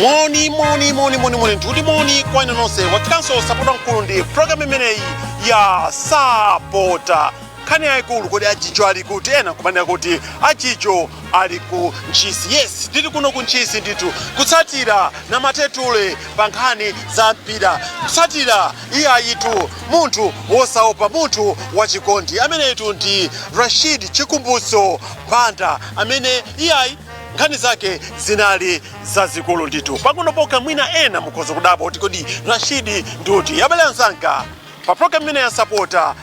Moni, moni, moni, moni, moni, ndikuti moni kwa inu nonse. Wafikanso Sapota Mkulu ndi programu imeneyi ya Sapota. Nkhani yayikulu, kodi ajijo ali kuti? Ena kumanena kuti ajijo ali ku Ntchisi. Yes, ndili kuno ku Ntchisi ndithu kutsatira namatetule pa nkhani za mpira, kutsatira iyayitu munthu wosaopa, munthu wachikondi ameneyitu ndi Rashid Chikumbutso Banda, amene iyayi nkhani zake zinali zazikulu ndithu. Pang'ono pokha mwina ena mukhoza kudabwa kuti kodi Rashidi nduti? Abale anzanga, pa program imene ya Sapota,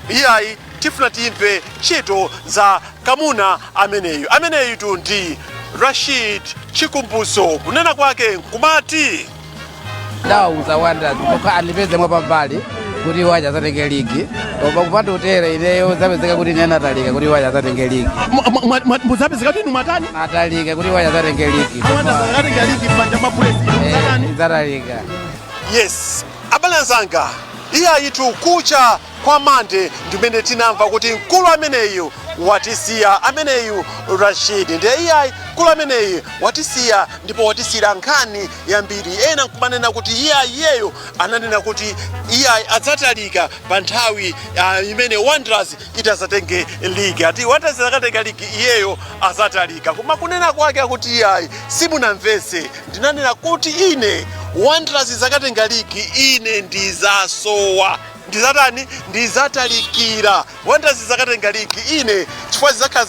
iyayi tifuna timve ntchito za kamuna ameneyu. Ameneyu ndi Rashid Chikumbutso. Kunena kwake nkumati Ndawuza Wanderers kokha andipeze mwapambali kuti iwo azatenge ligi, koma kupanda utere ineyo zapezeka kuti ine natalika kuti iwo azatenge ligi. Muzapezeka kuti inu matani? Natalika kuti iwo azatenge ligi. Azatenge ligi m'manja mwa Bullets? Zatalika. Yes, abale anzanga, iyayitu kucha kwa Mande ndimene tinamva kuti mkulu ameneyu watisiya, ameneyu Rashid. Ndiye iyayi mkulu ameneyu watisiya ndipo watisiyira nkhani yambiri. Ena nkumanena kuti iyayi iyeyo ananena kuti iyayi adzatalika pa nthawi imene Wanderers itazatenge ligi, ati Wanderers akatenga ligi iyeyo azatalika. Koma kunena kwake akuti iyayi, simunamvetse, ndinanena kuti ine Wanderers zakatenga ligi ine ndizasowa, ndizatani, ndizatalikira. Wanderers zakatenga ligi ine chifukwa zizakhala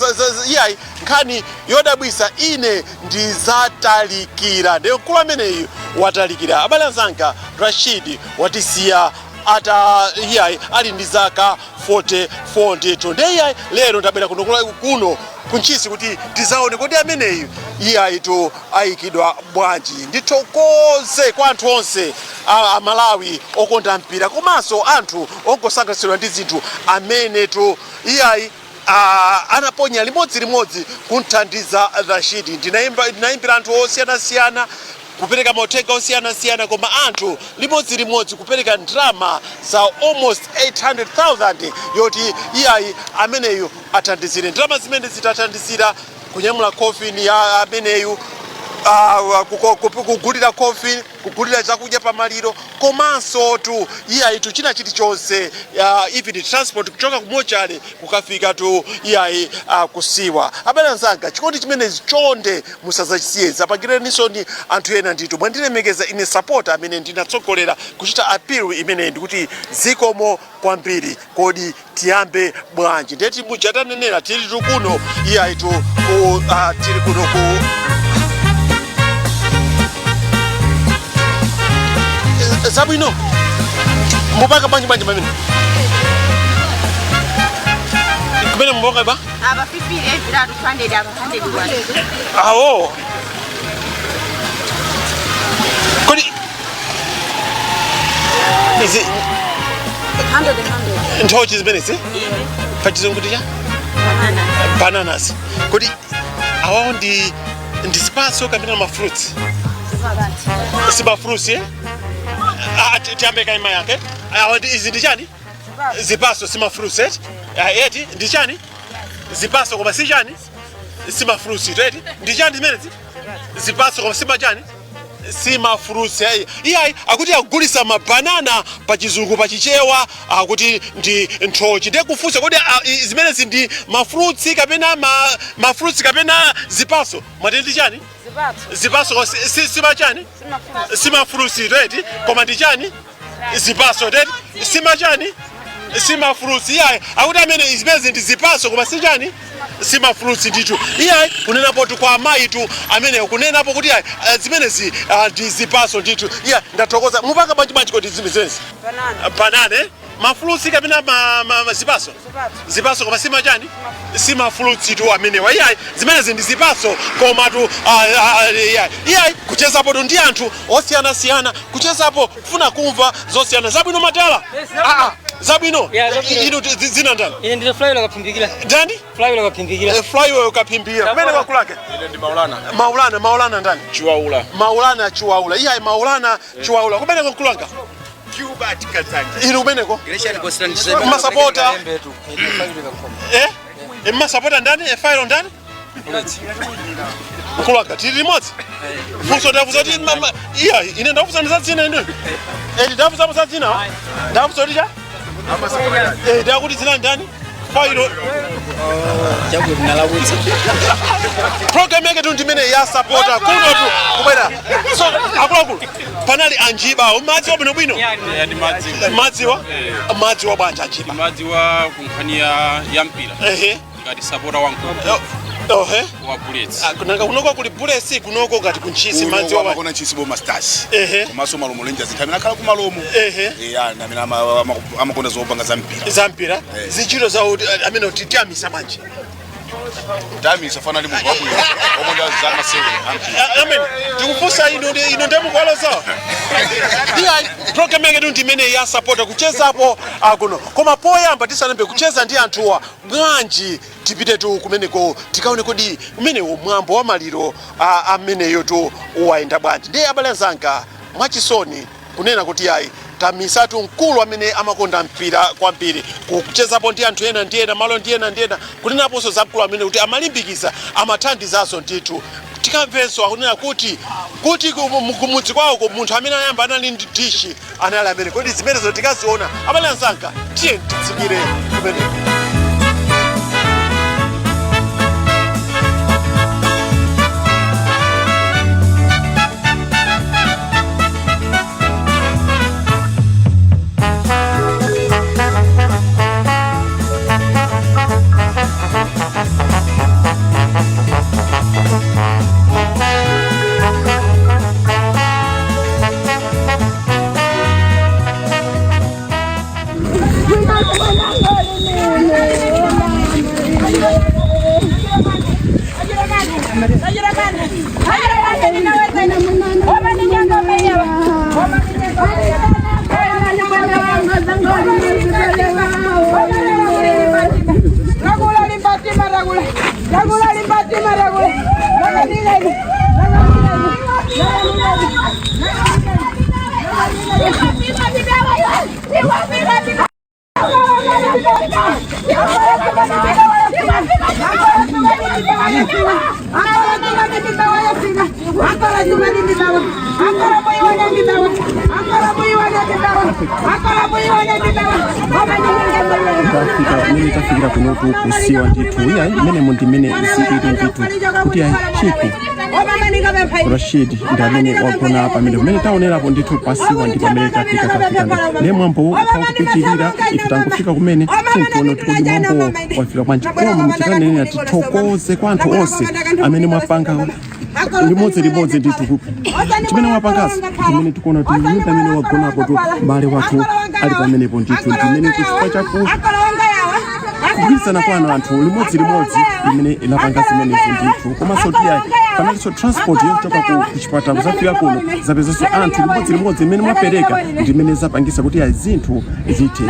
iyayi nkhani yodabwisa, ine ndizatalikira. Ndiye mkulu ameneyu watalikira. Abale anzanga, Rashid watisiya ata iyayi ali ndi zaka 44 ndithu. Ndiye iyayi lero ndabwera kuno kuno kuntchisi kuti tizaone kodi ameneyu iyayi tu ayikidwa bwanji. Ndithokoze kwa anthu onse Amalawi okonda mpira komanso anthu ongosangalatsidwa ndi zinthu amene tu iyayi anaponya limodzilimodzi kunthandiza Rashidi. Ndinayimbira anthu osiyanasiyana, kupereka mauthenga osiyanasiyana, koma anthu limodzilimodzi kupereka ndalama za almost 800,000 yoti iyayi ameneyu athandizire. Ndalama zimene zitathandizira kunyamula coffin ya ameneyu, kugulira coffin, kugulira chakudya pamaliro, komanso tu iyayi tu china chilichonse, even transport kuchoka ku mochale kukafika tu iyayi kusiwa. Abale anzanga, chikondi chimenezi chonde musazachisiye, zapangireninso ndi anthu ena ndithu. Mwandilemekeza ine Supporter amene ndinatsogolera kuchita appeal imeneyi, ndikuti zikomo kwambiri. Kodi tiyambe bwanji? Ndeti muja tanenera, tili tu kuno iyayi tu ku tili kuno ku zabwino. Mupanga bwanji bwanji pamene kumene mupanga ba? Apa 50 zitatu 200, apa 100 one. Awo kodi izi 100 100. Nthochi zimenezi pachizungu ticha Banana. Bananas. Kodi awawo ndi zipatso kapena ma fruits? Si ma fruits, eh? Ah, tiyambe kaima yake. Awa izi ndi chani? Zipatso, si ma fruits, eh? Ah, eti ndi chani? Zipatso, koma si chani? Si ma fruits, eti ndi chani zimenezi? Zipatso, koma si ma chani? Si ma fruits. Ayi, iyayi akuti akugulisa mabanana pachizungu, pachichewa akuti ndi nthochi. Ndiye kufunsa, kodi zimenezi ndi ma fruits kapena ma fruits kapena zipatso? Mwati ndi chani? Zipatso, koma si machani? Si ma fruits, eti? Koma ndi chani? Zipatso, eti? Si machani? Si ma fruits. Iyayi akuti amene zimenezi ndi zipatso, koma si chani? Si ma fruits ndithu. Iyayi kunenapo tu kwa amayi tu amene kunenapo kuti iyayi zimenezi ndi zipatso ndithu. Iya, ndathokoza. Mupanga bwanji bwanji kodi zimenezi? Banana. Banana, eh? Ma fruits kapena ma zipatso? Zipatso, koma si machani? Si ma fruits tu amenewa. Iyayi zimenezi ndi zipatso, koma tu iyayi iyayi kuchezapo tu ndi anthu osiyanasiyana, kuchezapo kufuna kumva zosiyana. Zabwino madala? Ah, ah, zabwino. Yeah, zabwino. Inu dzina ndani? Ine ndine Flywell Kaphimbikira. Ndani? Flywell Kaphimbikira. Flywell Kaphimbikira. Kumene kwakulake? Ine ndi Maulana. Maulana, Maulana ndani? Chiwaula. Maulana Chiwaula. Iyayi Maulana Chiwaula. Kumene kwakulanga? Gilbert Kazanja. Inu kumeneko? Grecian Constantine. Masapota. Eh? Masapota ndani? Failo ndani? Mkulu wanga, tili limodzi. Funso ndafusa kuti iya, ine ndafusa za dzina ine. Eti ndafusa za dzina? Ndafusa kuti cha? Ndakuti dzina ndani? Failo. Chakuti nalakutsa. Program yake tu ndimene ya supporter kuno tu kubwera. So akuluakulu, panali anjiba, madzi wabwinobwino. Ndi madzi. Madziwa? Madziwa bwanji anjiba? Madzi wa kunkhani ya mpira. Ngati sapota wamkulu wa Bullets. Ah, kunanga kunoko kuli Bullets, kunoko ngati kuntchisi madzi wa Makona Ntchisi Boma Stars. Komanso Malomo Rangers, nthawi imene akhala ku Malomo. Ya, amene amakonda zopanga za mpira. Za mpira. Zintchito za amene tiyamisa bwanji? Tamisa fana ali munthu wabwino okonda za masewero a mpira. Amen. Tikufunsa inu, inu ndemukwaloza. Iya, program yake tu ndimene ya supporter kuchezapo akuno. Koma poyamba tisanambe kucheza ndi anthuwa, bwanji tipite tu kumeneko tikaone kodi kumenewo mwambo wa maliro ameneyo tu wayenda bwanji. Ndiye abale anzanga, mwachisoni kunena kuti ayi tamisatu mkulu amene amakonda mpira kwambiri, kuchezapo ndi anthu ena ndi ena, malo ndi ena ndi ena, kunenaponso za mkulu amene kuti amalimbikisa, amathandizanso ndithu. Tikamvenso akunena kuti kumudzi kwawo munthu amene ayamba anali ndi dishi anali amene. Kodi zimenezo tikaziona, abale anzanga, tiye titsikire kumeneko. Tafika mene tafikira kunoku kusiwa ndithu. Iyayi, mmenemo ndi mmene zilili ndithu kuti ayi Chiku Rashid ndi amene wagona pamene pamene taonerapo ndithu pasiwa ndi pamene tafika ndi mwambo ukupitirira. Ife tangofika kumene, tinkuona kuti kodi mwambo wafika bwanji. Koma muchikanenera tithokoze kwa anthu onse amene mwapanga limodzi limodzi ndithu chimene mwapangazo, chimene tikuona kuti nyumba imene wagonapo tu m'bale wathu ali pamenepo ndithu, ndimene kuchifukwa chaku kugwirizana kwanu anthu limodzi limodzi limene lapanga zimenezi ndithu. Komanso tiyayi panalinso transport yochoka ku chipatala kuzafika kuno, zapezanso anthu limodzi limodzi imene mwapereka ndimene zapangisa kuti ayi zinthu zithe.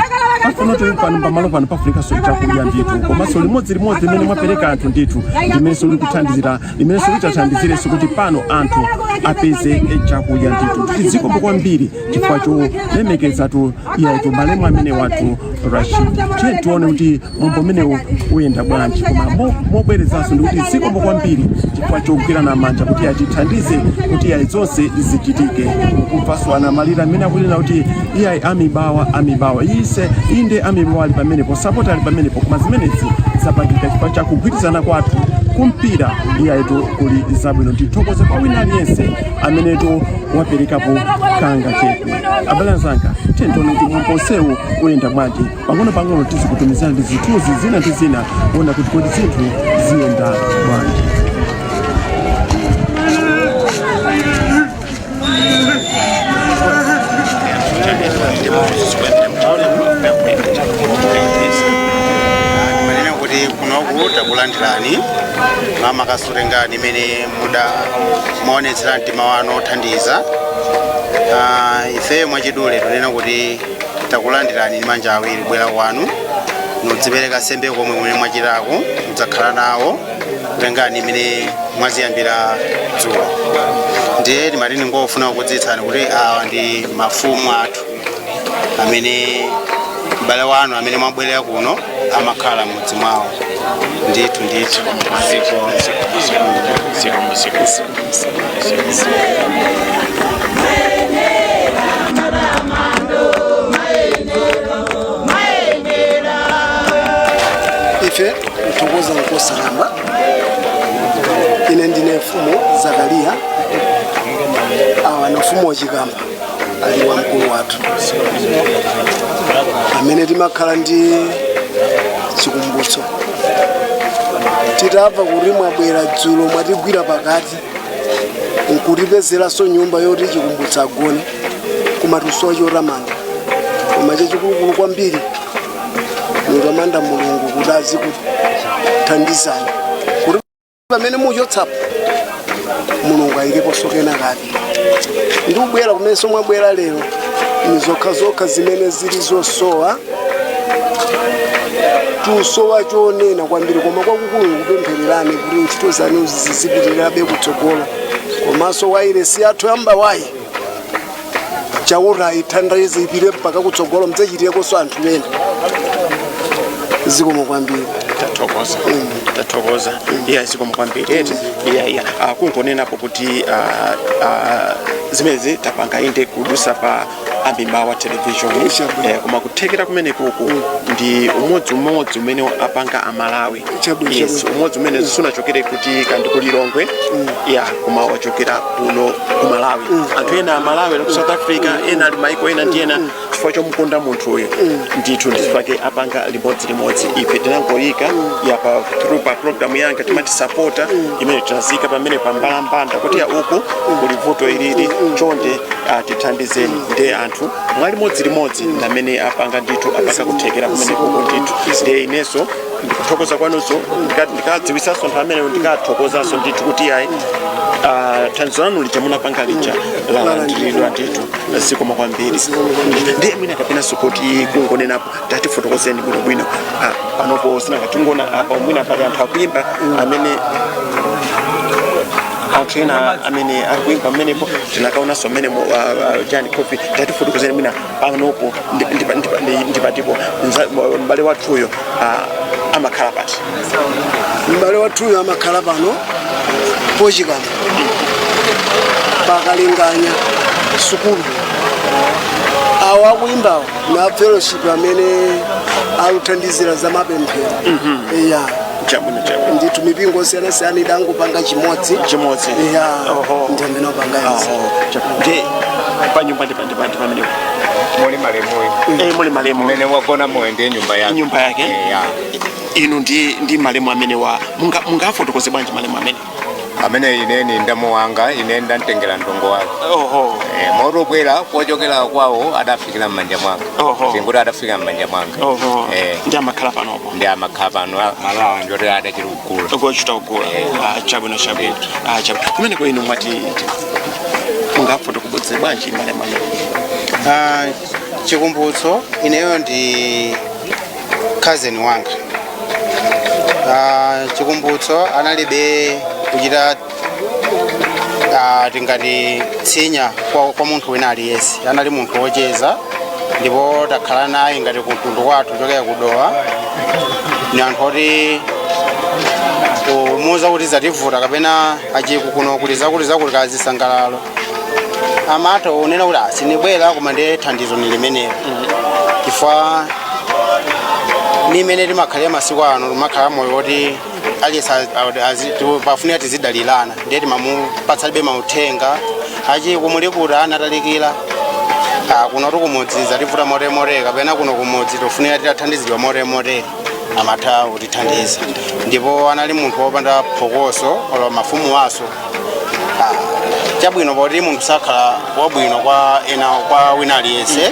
Pafuna kuti pano pamalo pano pafunikanso chakudya ndithu, komanso limodzi limodzi limene mwapereka anthu ndithu limenenso likuthandizira, limenenso litathandizirenso kuti pano anthu apeze chakudya ndithu. Tizikomo kwambiri chifukwa cholemekezatu iyayitu malemu amene wathu Rashid. Tiye tione kuti mwambo umenewu uyenda bwanji. Koma mobwerezanso ndikuti zikomo kwambiri chifukwa chogwirana manja kuti atithandize kuti iyayi zonse zichitike. Kumvanso ana malira amene akunena kuti iyayi amibawa amibawa ise inde amibawa ali pamenepo, sapota ali pamenepo, koma zimenezi zapangika chifukwa cha kugwirizana kwathu kumpira. Iyayitu kuli zabwino. Tithokoze kwa wina aliyense amenetu waperekapo kanga chepe. Abale anzanga, tiye tione kuti mwambo onsewu uyenda bwanji. Pang'ono pang'ono tizikutumizana ndi zithunzi zina ndi zina kuona kuti kodi zinthu ziyenda bwanji. Manene kuti kunoku takulandirani mwamakasutengani imene muda maonetsera mtima wanu othandiza. Ife mwachidule tunena kuti takulandirani ndi manja awiri kubwera kwanu, nudzipereka sembe komwe kumene mwachitako, mudzakhala nawo kutengani imene mwaziyambira dzulo. Ndiye timati ndingofuna kukudziwitsani kuti awa ndi mafumu athu amene m'bale wanu amene mwabwerera kuno amakhala m'mudzi mwawo. Ndithu ndithu. Zikomo, zikomo, zikomo, zikomo. Ife kuthokoza nkosalamba. Ine ndine mfumu Zakariya, awa na mfumu wachikamba ali wa mkulu wathu amene timakhala ndi chikumbutso. Titamva kuti mwabwera dzulo, mwatigwira pakati nkutipezeranso nyumba yoti chikumbutso agone, kumatusowa chotamanda. Koma chachikulukulu kwambiri mutamanda Mulungu kuti azikuthandizani kuti pamene muchotsapo Mulungu ayikeponso kena kake. Ndi kubwera kumenso mwabwera lero ni zokhazokha zimene zili zosowa, tusowa chonena kwambiri, koma kwakukulu kupemphererani kuti ntchito zanu zizipitirirabe kutsogolo, komanso wailesi yathu yamba wayi Chauta ithandize ipite mpaka kutsogolo, mdzachitirekonso anthu ena. Zikomo kwambiri. Tathokoza, tathokoza. Iya, zikomo kwambiri eti. Iya, kungonenapo kuti zimenezi tapanga inde kudusa pa Amibawa Television, koma kuthekera kumene kuku ndi umodzi umodzi umene apanga Amalawi. Yes, umodzi umene sunachokere kuti kandi kulilongwe ya, koma wachokera kuno ku Malawi. Anthu ena Amalawi ali ku South Africa, ena ali maiko ena ndi ena, chifukwa chomukonda munthu uyu ndithu ndifake apanga limodzi limodzi. Ife tinangoyika ya pa through pa program yanga timati Supporter, imene tinazika pamene pambalambanda kuti ya uku kuli vuto ilili, chonde tithandizeni. Ndi anthu mwa limodzi limodzi ndamene apanga ndithu, apanga kuthekera kumene kuko ndithu. Ndiye inenso ndikuthokoza kwanunso, ndikadziwisanso anthu amene ndikathokozanso ndithu kuti ayi, thandizo lanu lija munapanga lija lalandiridwa ndithu. Zikomo kwambiri. Ndiye mwina kapenanso kuti kungonenapo, tatifotokozeni bwinobwino panopo sinangatingona apa, mwina pali anthu akuimba amene anthu ena amene akuimba amenepo, tinakaonanso amene jani kofi. Tatifotokozeni mwina panopo ndipatipo m'bale wathuyo amakhala pati? M'bale wathuyo amakhala pano pochikamba pakalinganya sukulu. Awo akuimbawo na fellowship amene aluthandizira za mapemphero, iya. Chabwino, chabwino. Ndithu, mipingo osiyanasiyana idangopanga chimodzi. Chimodzi. Iya. Oho. Ndi amene opanga izi. Oho. Ndi panyumba ndi pamenepo muli malemuyo? Eh, muli malemu. Mmene wagona moyo ndiye nyumba yake. Nyumba yake. Ya. Inu ndi malemu amene wa mungafotokoze bwanji malemu amene? Amene ine ni ndamu wanga, ine ndamtengera mtongo wake. Oho. Motobwera kochokera kwawo adafikira m'manja mwanga. Oho. Singuti adafika m'manja mwanga. Oho. Eh. Ndi amakhala panopo? Ndi amakhala pano, malawa njoti adachita kugula. Kuchita kugula. Chabwino, chabwino. Chabwino. Kumeneko inu mwati mungafotokoze bwanji malemu amene? Chikumbutso ineyo ndi cousin wanga. Chikumbutso analibe kuchita tingati tsinya kwa munthu wina aliyense. Anali munthu wocheza ndipo takhala naye ngati kumtundu kwathu kuchokera kudowa, ni anthu oti kumuuza kuti zativuta kapena achiku kuno kuli zakuti zakuti kazisangalalo, amatha unena kuti asinibwera, koma ndiye thandizo ni limenelo, chifukwa nimene timakhalira masiku ano, timakhala moyo woti aliyense pafunika tizidalirana. Ndiye timamupatsalibe mauthenga, achiku muli kuti anatalikira, kuno tikumudzi zativuta motemote, kapena kuno kumudzi tofunika titathandizidwa motemote, amatha kutithandiza. Ndipo anali munthu wopanda phokoso olo mafumu waso. Chabwino poti munthu sakhala wabwino kwa ena, kwa wina aliyense.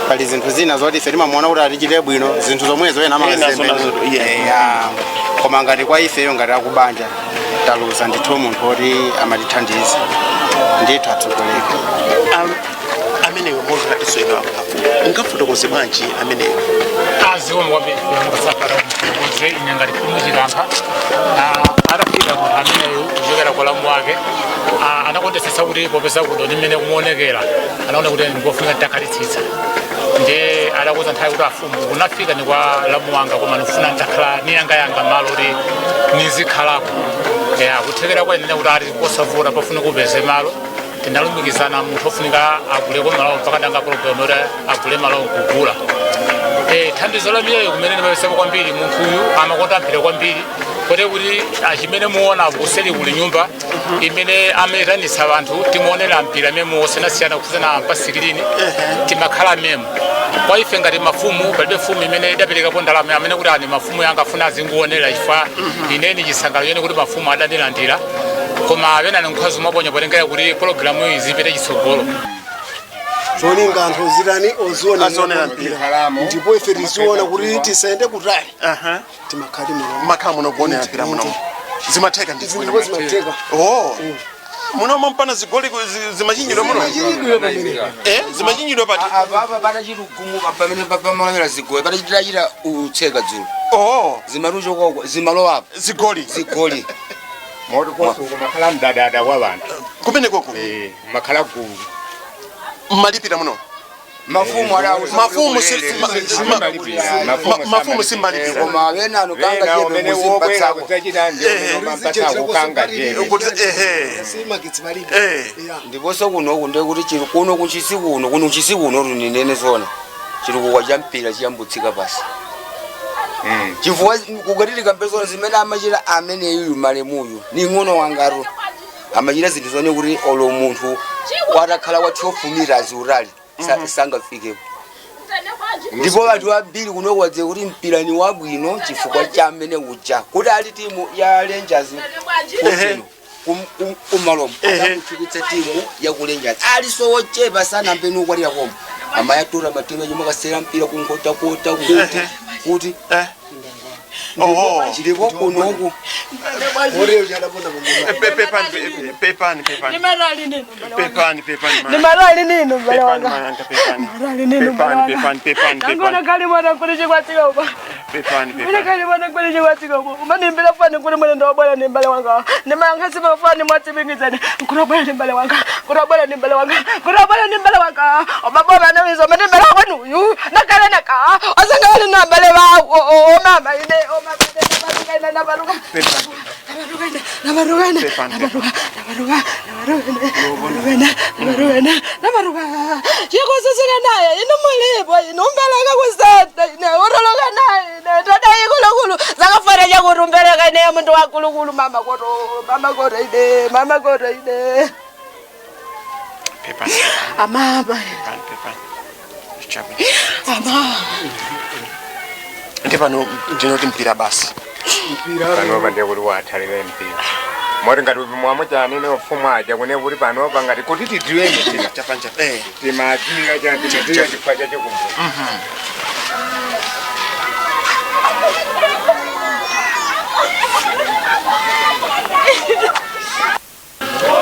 Pali zinthu zina zoti ife timamuona kuti atichite bwino, zinthu zomwezo ena Ena amazembe. yeah. Yeah. Koma ngati kwa ifeyo ngati akubanja, taluza ndithu munthu woti amatithandiza ndithu, atsogoleka. Ameneyo monga iso ino afu mungafotokoze bwanji ameneyo? Zikomo kwambiri. Musafara mfotokoze ine ngati mfumu Chikampha. Atafika munthu ameneyu kuchokera kwa lamu wake, anakondetsetsa kuti popeza kuno ndi mmene kumuonekera, anaona kuti ndikofunika nditakhalitsitsa. Ndiye adakuza nthawi kuti afumu kunafika ni kwa lamu wanga, koma ndikufuna nditakhala niyangayanga malo kuti nizikhalako. Ya kuthekera kwa ine kuti ati kosavuta, pafuna kupeze malo. Tinalumikizana munthu ofunika aguleko malo, mpaka danga program kuti agule malo kugula. Thandizo la miyoyo kumene ndimapesako kwambiri, munthu uyu amakonda mpira kwambiri, kote kuti achimene muona kuseri kuli nyumba imene amayitanitsa anthu timaonera mpira memo osiyanasiyana kufuzana pa sikirini, timakhala memo. Kwa ife ngati mafumu, palibe fumu imene idaperekapo ndalama amene kuti ani mafumu yanga afuna azinguonera, chifukwa ineni chisangalalo chene kuti mafumu adandilandira, koma apena nkhazi maponya potengera kuti pologalamu iyi zipite chitsogolo. Cholinga anthu ozitani? Azionera ozionera mpira. Ndipo ife tiziona kuti tisayende kutali, timakhali muno. Makhala muno kuonera mpira muno, zimatheka? Ndipo zimatheka. Oh, muno mampana zigoli zimachinyidwa muno? Zimachinyidwa pamene. Zimachinyidwa pati? Apa patachita ugumuka pamene pamaonera zigoli, patachita utseka dzulo. Oh. Zimarucho koko zimalowa apa. Zigoli. Zigoli. Moti konse uko makhala mdadada wa bantu. Kumene koko? Makhala gulu. Mmalipira muno? Mafumu adauza. Mafumu mafumu simmalipira. Koma awenano kanga Wena chepe umene wobwera muzimpatsako. kudzachita ndi mampatsako kanga chepe. Kuti ehe. Simagetsi palibe. Ndiponso kunoku ndekuti chili kuno kuchisi kuno, kuno kuchisi kuno tuninene zona chilikuwa cha mpira chiyambutsika pasi, chifukwa kukatilika mpezona zimene amachita ameneyu malemuyu ni ng'ono wangaru amachita zinthu zone kuti olo munthu watakhala wa 12 meters utali sangafikepo. Ndipo anthu ambiri kuno kwadziwa kuti mpira ni wabwino chifukwa cha amene uja kuti ali timu ya Rangers kuno kumalomo adakuchukitsa timu ya ku Rangers, aliso wochepa sana ambeni ukwatira koma amayatura matimu achimwe akasera mpira kunkotakota kuti kuti Oho. Chilipo kunoku. Oreo chadapona. Pepani, pepani, pepani. Nimarali nino. Pepani, pepani. Nimarali nino mbale Pepani wanga. mayanga, pepani. Nimarali nino mbale Pepani, wanga. pepani, pepani, Nangona pepani. kali mwana kuli chikwatika uba. Pepani, Mwana pepani. kali mwana kuli chikwatika uba. Umanimbira fani kuli mwana ndo bwana ni mbale wanga. Nimayanga sima fani mwatibingizani. Nkura bwana ni mbale wanga. Nkura bwana ni mbale wanga. Nkura bwana ni mbale wanga. Obaba na wizo manimbira kwanu uyu. Nakala naka. Osanga na mbale wa o mama ine o mama ine nabaruka ine nabaruka. Pepani. Nabaruka ine nabaruka ine Pepani. nabaruka nabaruka nabaruka ine nabaruka ine nabaruka. Chikosisika naye ino mulipo ino umbeleka kuseta ine uroloka naye ine toda ikulukulu zakafana chakuti umbeleka ine muntu wakulukulu mama koto mama koto ine mama koto ine. Pepani. Amama. Pepani, pepani. Chape. Ama. Ndi pano ndinoti mpira basi. Panopa ndiye kuti wathalire mpira, moti ngati mwamwe chanene ufumu aja kune kuti panopa ngati kuti tidziwe mpira Chapanja. Timadziwira cha timadziwira chifukwa cha chikumbu.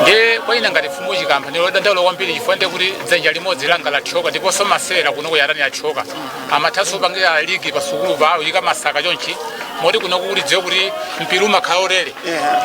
Ndiye kwa ine ngati mfumu chikampha ndilo kwambiri, chifukwa ndiye kuti dzanja limodzi langa lathyoka, ndiponso masewera kuno kuyatani athyoka. Amathanso upangira ligi pasukulu pa uyika masaka chonchi, moti kuno kuti dziwe kuti mpira umakhala otere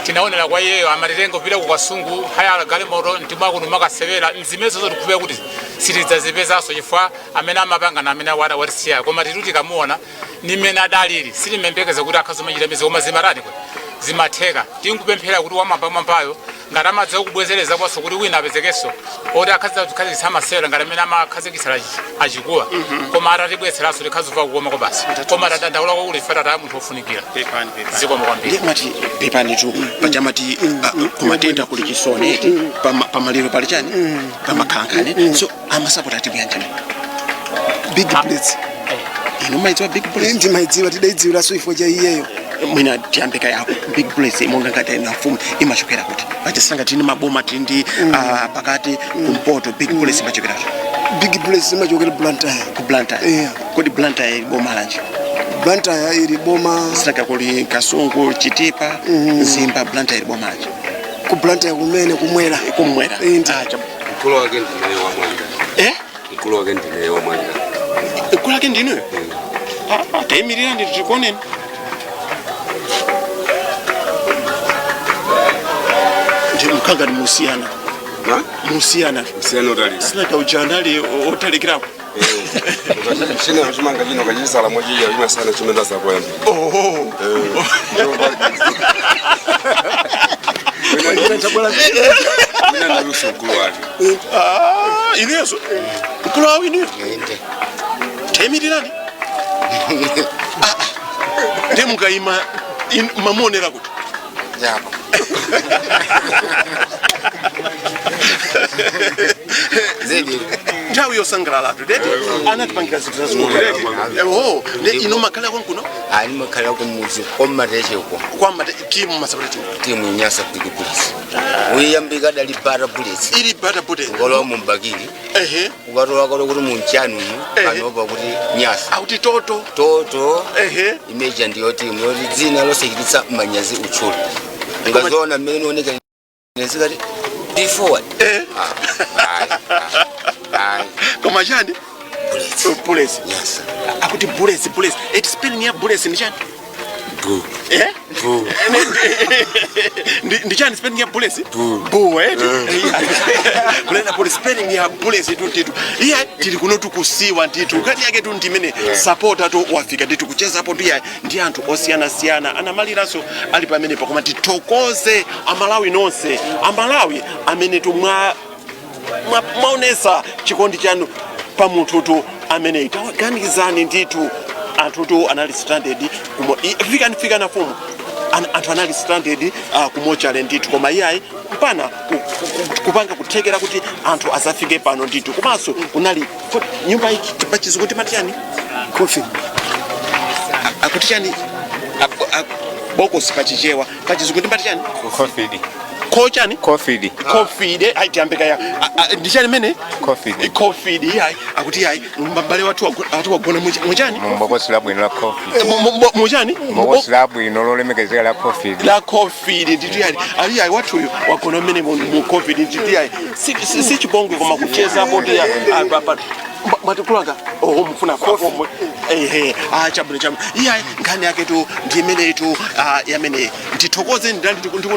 tinaonera kwa iyeyo. Amatitenga kupita ku Kasungu haya galimoto mtima kuno makasewera mzimezo tikupeka kuti sitidzazipezanso, chifukwa amene amapanga na amene awada watisiya. Koma titu tikamuona ni mmene adalili, sitimembekeza kuti akhazomachita mizi, koma zimatani kuti zimatheka. Tinkupemphera kuti wamwambamwambayo ngati amadza kubwezereza kwaso kuti wina apezekenso oti akhazikitsa masewera ngati amene amakhazikitsira achikuwa, koma atatibwezeranso tikhazimva kukoma kwa basi. Koma tadandaula kwakuli ife tata munthu ofunikira. Pepani, pepani. Zikomo kwambiri. Ndiye mwati pepani tu pachamati kumatenda kuli chisoni eti pamaliro pali chani pamakhalankhani, so amasapota timu yanjani? Big Bullets. Inu maidziwa Big Bullets? Ndimaidziwa, tidaidziwiranso ifo cha iyeyo. Mwina tiyambeka yako Big Bullets monga ngati inu afumu imachokera kuti? Pachisanga tini maboma tili ndi pakati, kumpoto, Big Bullets imachokeratu? Big Bullets imachokera Blantyre. Ku Blantyre? Yeah. Kodi Blantyre ili boma lanji? Blantyre ili boma Sanga kuli Kasungu, Chitipa, Mzimba. Blantyre ili boma lanji? Ku Blantyre kumene kumwera. Kumwera. Indi. Mkulu wake ndineyo wamwalira. Eh? Mkulu wake ndineyo wamwalira. Mkulu wake ndinuyo? Tayimirira ndi tikuoneni. Mukanga ni musiyana. Musiyana. Musiyana otalika. Sinaka uja anali otalikirako. China chimanga chino kachisala mochiya chimasana chimene sapoyambira. Oho. Mina ndaluso mkulu wake. Ah, ineso. Mkulu wawo inuyo. Tayimirirani. Ndiye mukayima mamuonera kuti. Yapo. Zedi. Nthawi yosangalalatu tete anatipangira zinthu zazikulu tete. Oh, ne ino makhala konkuno? Ali makhala kumuzi kwamateche uko. Kwamate timu masapota timu. Timu Nyasa Big Bullets. Uyambika dali Bata Bullets. Ili Bata Bullets. Ngolowa mumbakili. Ehe. Ukatola kalo kuti munchani umu. Panopa kuti Nyasa. Akuti Toto. Toto. Ehe. Imeja ndiyo timu yoti dzina losechititsa manyazi utchula. Ungazoona mmene oneka nezikati be forward. Eh. Koma chani? Bullets. Bullets. Nyasa. Akuti Bullets, Bullets. Eti spelling ya Bullets ndi chani? Bu. Eh? Bu. Ndi chani spelling ya Bullets? Bu. Bu eh. Kulena poli spelling ya Bullets itu nditu. Iya tili kuno tukusiwa nditu. Kati yake tu ndimene supporter tu wafika nditu kuchezapo ndiye ndi anthu osiyana siyana. Anamaliranso ali pamene pakoma tithokoze Amalawi nonse. Amalawi amene tu mwaonesa chikondi chanu pa munthutu amene tawaganizani ndithu anthutu anali stranded kumo fika na fumu anthu anali stranded kumochale ndithu koma iyayi mpana kupanga kuthekera kuti anthu azafike pano ndithu komanso kunali nyumba iki pachizungu timati chani coffin akuti chani bokosi pachichewa pachizungu timati chani Coffin. Kochani? Coffin. Coffin ayi tiyambeka ya ndichani mene? Coffin. Coffin iyayi akuti iyayi mbale wathu atu wagona muchani? Mumbokosi labwino la coffin. Muchani? Mbokosi labwino lolemekezeka la coffin. La coffin ndithu iyayi ali iyayi wathuyu wagona mmene mu coffin ndithu iyayi si chipongwe koma kuchezapo ndi mwatikulanga oho mufuna kofi ehe chabwino chabwino iyayi nkhani yake tu ndi imeneyitu yamene ndithokoze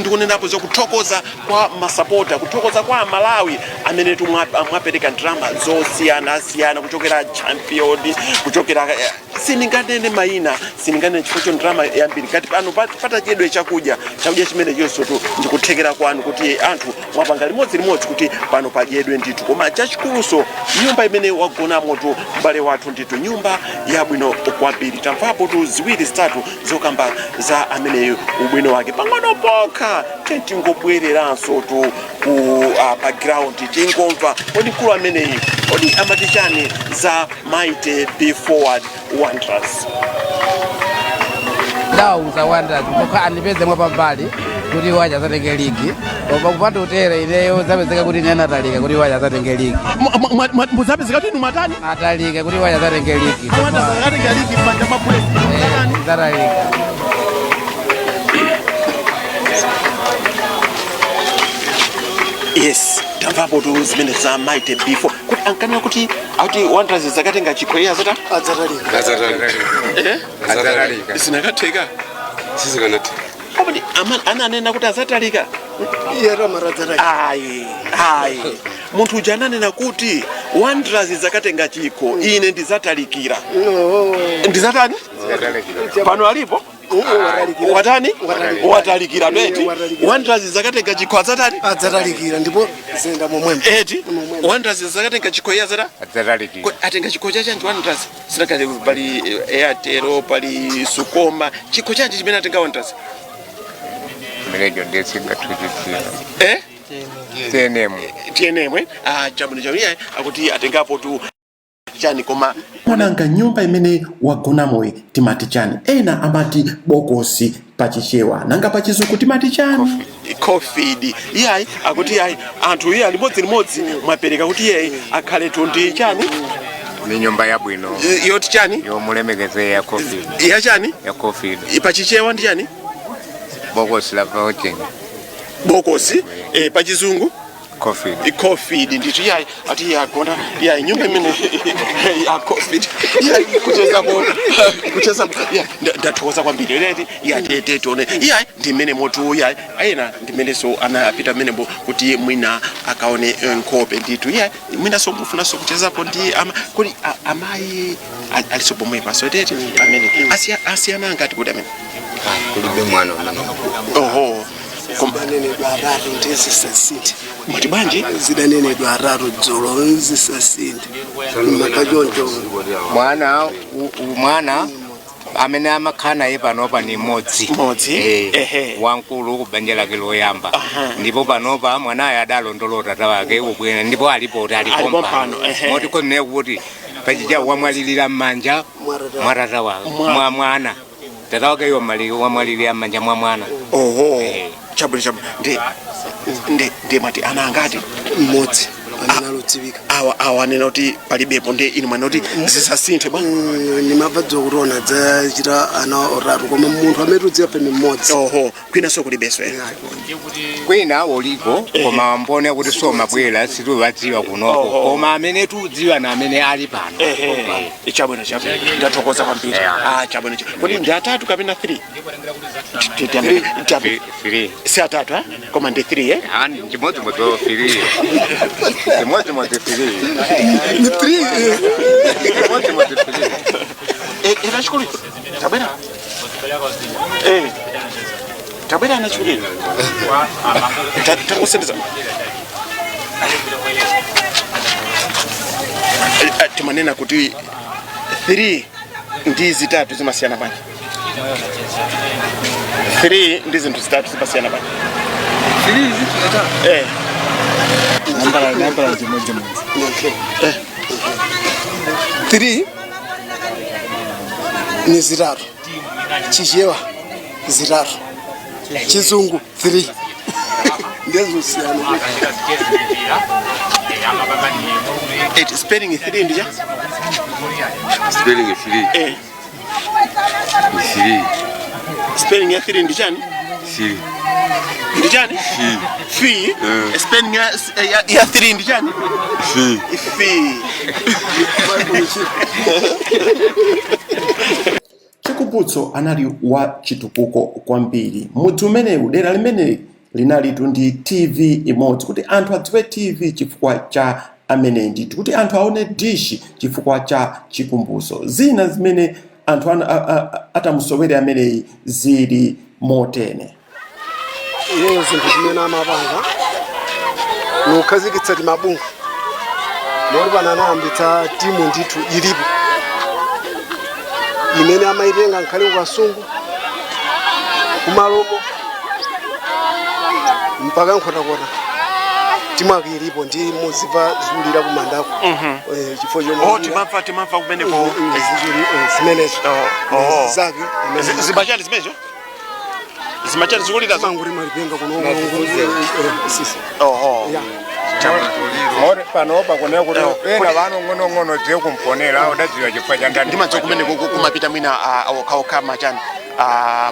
ndikunenapo zokuthokoza kwa masapota kuthokoza kwa Amalawi amene tu mwapereka ndalama zosiyanasiyana kuchokera Champion kuchokera sindinganene mayina sindinganene chifukwa cho ndalama yambiri ngati pano patachedwe chakudya chimene chonso tu ndikuthekera kwanu kuti anthu mwapanga limodzi kuti pano padyedwe ndithu koma chachikuluso nyumba imene wagonamo tu m'bale wathu ndithu nyumba yabwino kwambiri tamvapo tu ziwiri zitatu zokamba za ameneyo ubwino wake pang'ono pokha tingobwereranso tu ku pa ground tingomva kodi mkulu ameneyi kodi amati chani za Mighty Be Forward Wanderers. Ndawuza Wanderers kokha andipeze mwapambali kuti waja azatenge ligi koma kupanda utere ineyo zapezeka kuti ine natalika kuti waja azatenge ligi. Muzapezeka kuti inu matani? Natalika kuti waja azatenge ligi. Wanderers akatenga ligi m'manja mwa Bullets. Zatalika. Yes, tamvapo tu zimene za Mighty Be Forward kuti ankanena kuti akuti Wanderers zakatenga chikho iye azata adzatalika. Eh? Adzatalika. Sinakatheka. Sizikanatheka. Kodi ananena kuti azatalika? Iye ramara adzatalika. Ayi, ayi. Munthu uja ananena kuti Wanderers zakatenga chikho ine ndizatalikira. Ndizatani? Pano alipo? Watani? Watalikira eti. Wanderers zakatenga chikho adzatani? Adzatalikira ndipo zenda momwemo. Eti. Wanderers zakatenga chikho iye azata? Adzatalika. Atenga chikho chachanji Wanderers? Sinakale pali Airtel, pali Sukoma. Chikho chanji chimene atenga Wanderers? Minejo ndetsingathuchitsira. Eh? TNM. TNM eh? Chabwino chabwino iye akuti atengapo tu chani koma monanga nyumba imene wagonamoyi timati chani ena amati bokosi pachichewa nanga pachizungu timati chani coffin iyayi akuti iyayi anthu iye limodzi mwapereka kuti iyeyi akhale tu ndi chani Ni nyumba yabwino. Yoti chani? Yomulemekeze ya coffin. Ya chani? Ya coffin. Pachichewa ndi chani? Bokosi la vouching. Bokosi pachizungu Coffin. Covid ndithu. Iyayi, ati iyagona, iyayi, nyumba imene ya Covid, iyayi, kuchezapo kucheza. Iya, ndathokoza kwambiri leti. Iya, tete tione. Iyayi, ndimene motu. Iyayi, ayena ndimenenso anapita mmenembo kuti mwina akaone nkhope ndithu. Iyayi, mwinaso mufunanso kuchezapo ndi ama kuti amayi aliso pomwepa. So tete amene asiyana ngati kuti amene Kulibe mwana umene. Oho. Zidanenedwa atatu ndizisasinthe. Mwati bwanji? Zidanenedwa atatu dzulo, nzisasinthe makachoncho. Mwana mwana amene amakhala naye panopa ni mmodzi. Mmodzi. Eh, wamkulu ku banja lake loyamba. Ndipo panopa mwanayo adalondolola tata wake ubwena, ndipo alipo kuti Alipo alipo mpano, ehe. Moti konene kuti pachija wamwalirira m'manja mwa tata wake, mwa mwana tata wake wamwalirira m'manja mwa mwana. Oho, chabwino, chabwino. Ndi mwati ana angati? Mmodzi amene alodziwika. Awa anena kuti palibepo, ndi inu mwana kuti zisasinthe bwa? Ndimabva dzokuti dzachita ana oratu, koma munthu amene tudziwa pene mmodzi. Oho, kwinanso kulibenso? Kwina uliko, koma mbone kuti somabwera, situwadziwa kunoko. Koma amene tudziwa na amene ali pano. Ehe, chabwino, chabwino, ndathokoza kwambiri. Ah, chabwino, chabwino. Kodi ndi atatu kapena 3? Three. Si atatu, eh? Koma ndi 3, eh? Ah, chimodzimodzi 3, chimodzimodzi 3. Ni 3. Chimodzimodzi 3. Era chikulu, tabwera. Eh, tabwera ana chikulu. Takusendeza. Timanena kuti 3 ndi zitatu zimasiyana bwanji? 3 ndi zinthu zitatu zimasiyana bwanji? Eh. Nambala chimodzimodzi. 3 ni zitatu, Chichewa zitatu, Chizungu 3, ndezosiyana. Spelling 3 ndija? Spelling 3. Eh. Ni 3. Spelling ya 3 ndi chani? 3. Ndi chani? Fi. Spelling ya 3 ndi chani? Fi. Fi. Chikumbutso anali wa chitukuko kwambiri mudzi umenewu. Dera limeneli linalitu ndi TV imodzi, kuti anthu adziwe TV chifukwa cha amene ndithu, kuti anthu aone dishi chifukwa cha Chikumbutso. Zina zimene anthu atamusowere ameneyi zili motene. Iyeyo zinthu zimene amapanga nukhazikitsa timabungwe, moti pano anayambitsa timu ndithu ilipo imene amaitenga nkhale kuKasungu, kuMalomo mpaka Nkhotakota. Timu ake ilipo ndi muziva zulira kumandako. Chifukwa chomwe Oh, timamva kumeneko. Zimenezo. Oh. Zake. Zimachani zimenezo? Zimachani zikulira? Manguri malipenga kuno. Oho. Moti panopa kune kuti ena vanong'onong'ono dziye kumponera udadziwa chifukwa cha ndani. Ndimadziwa kumene kumapita mwina okhaokha machani,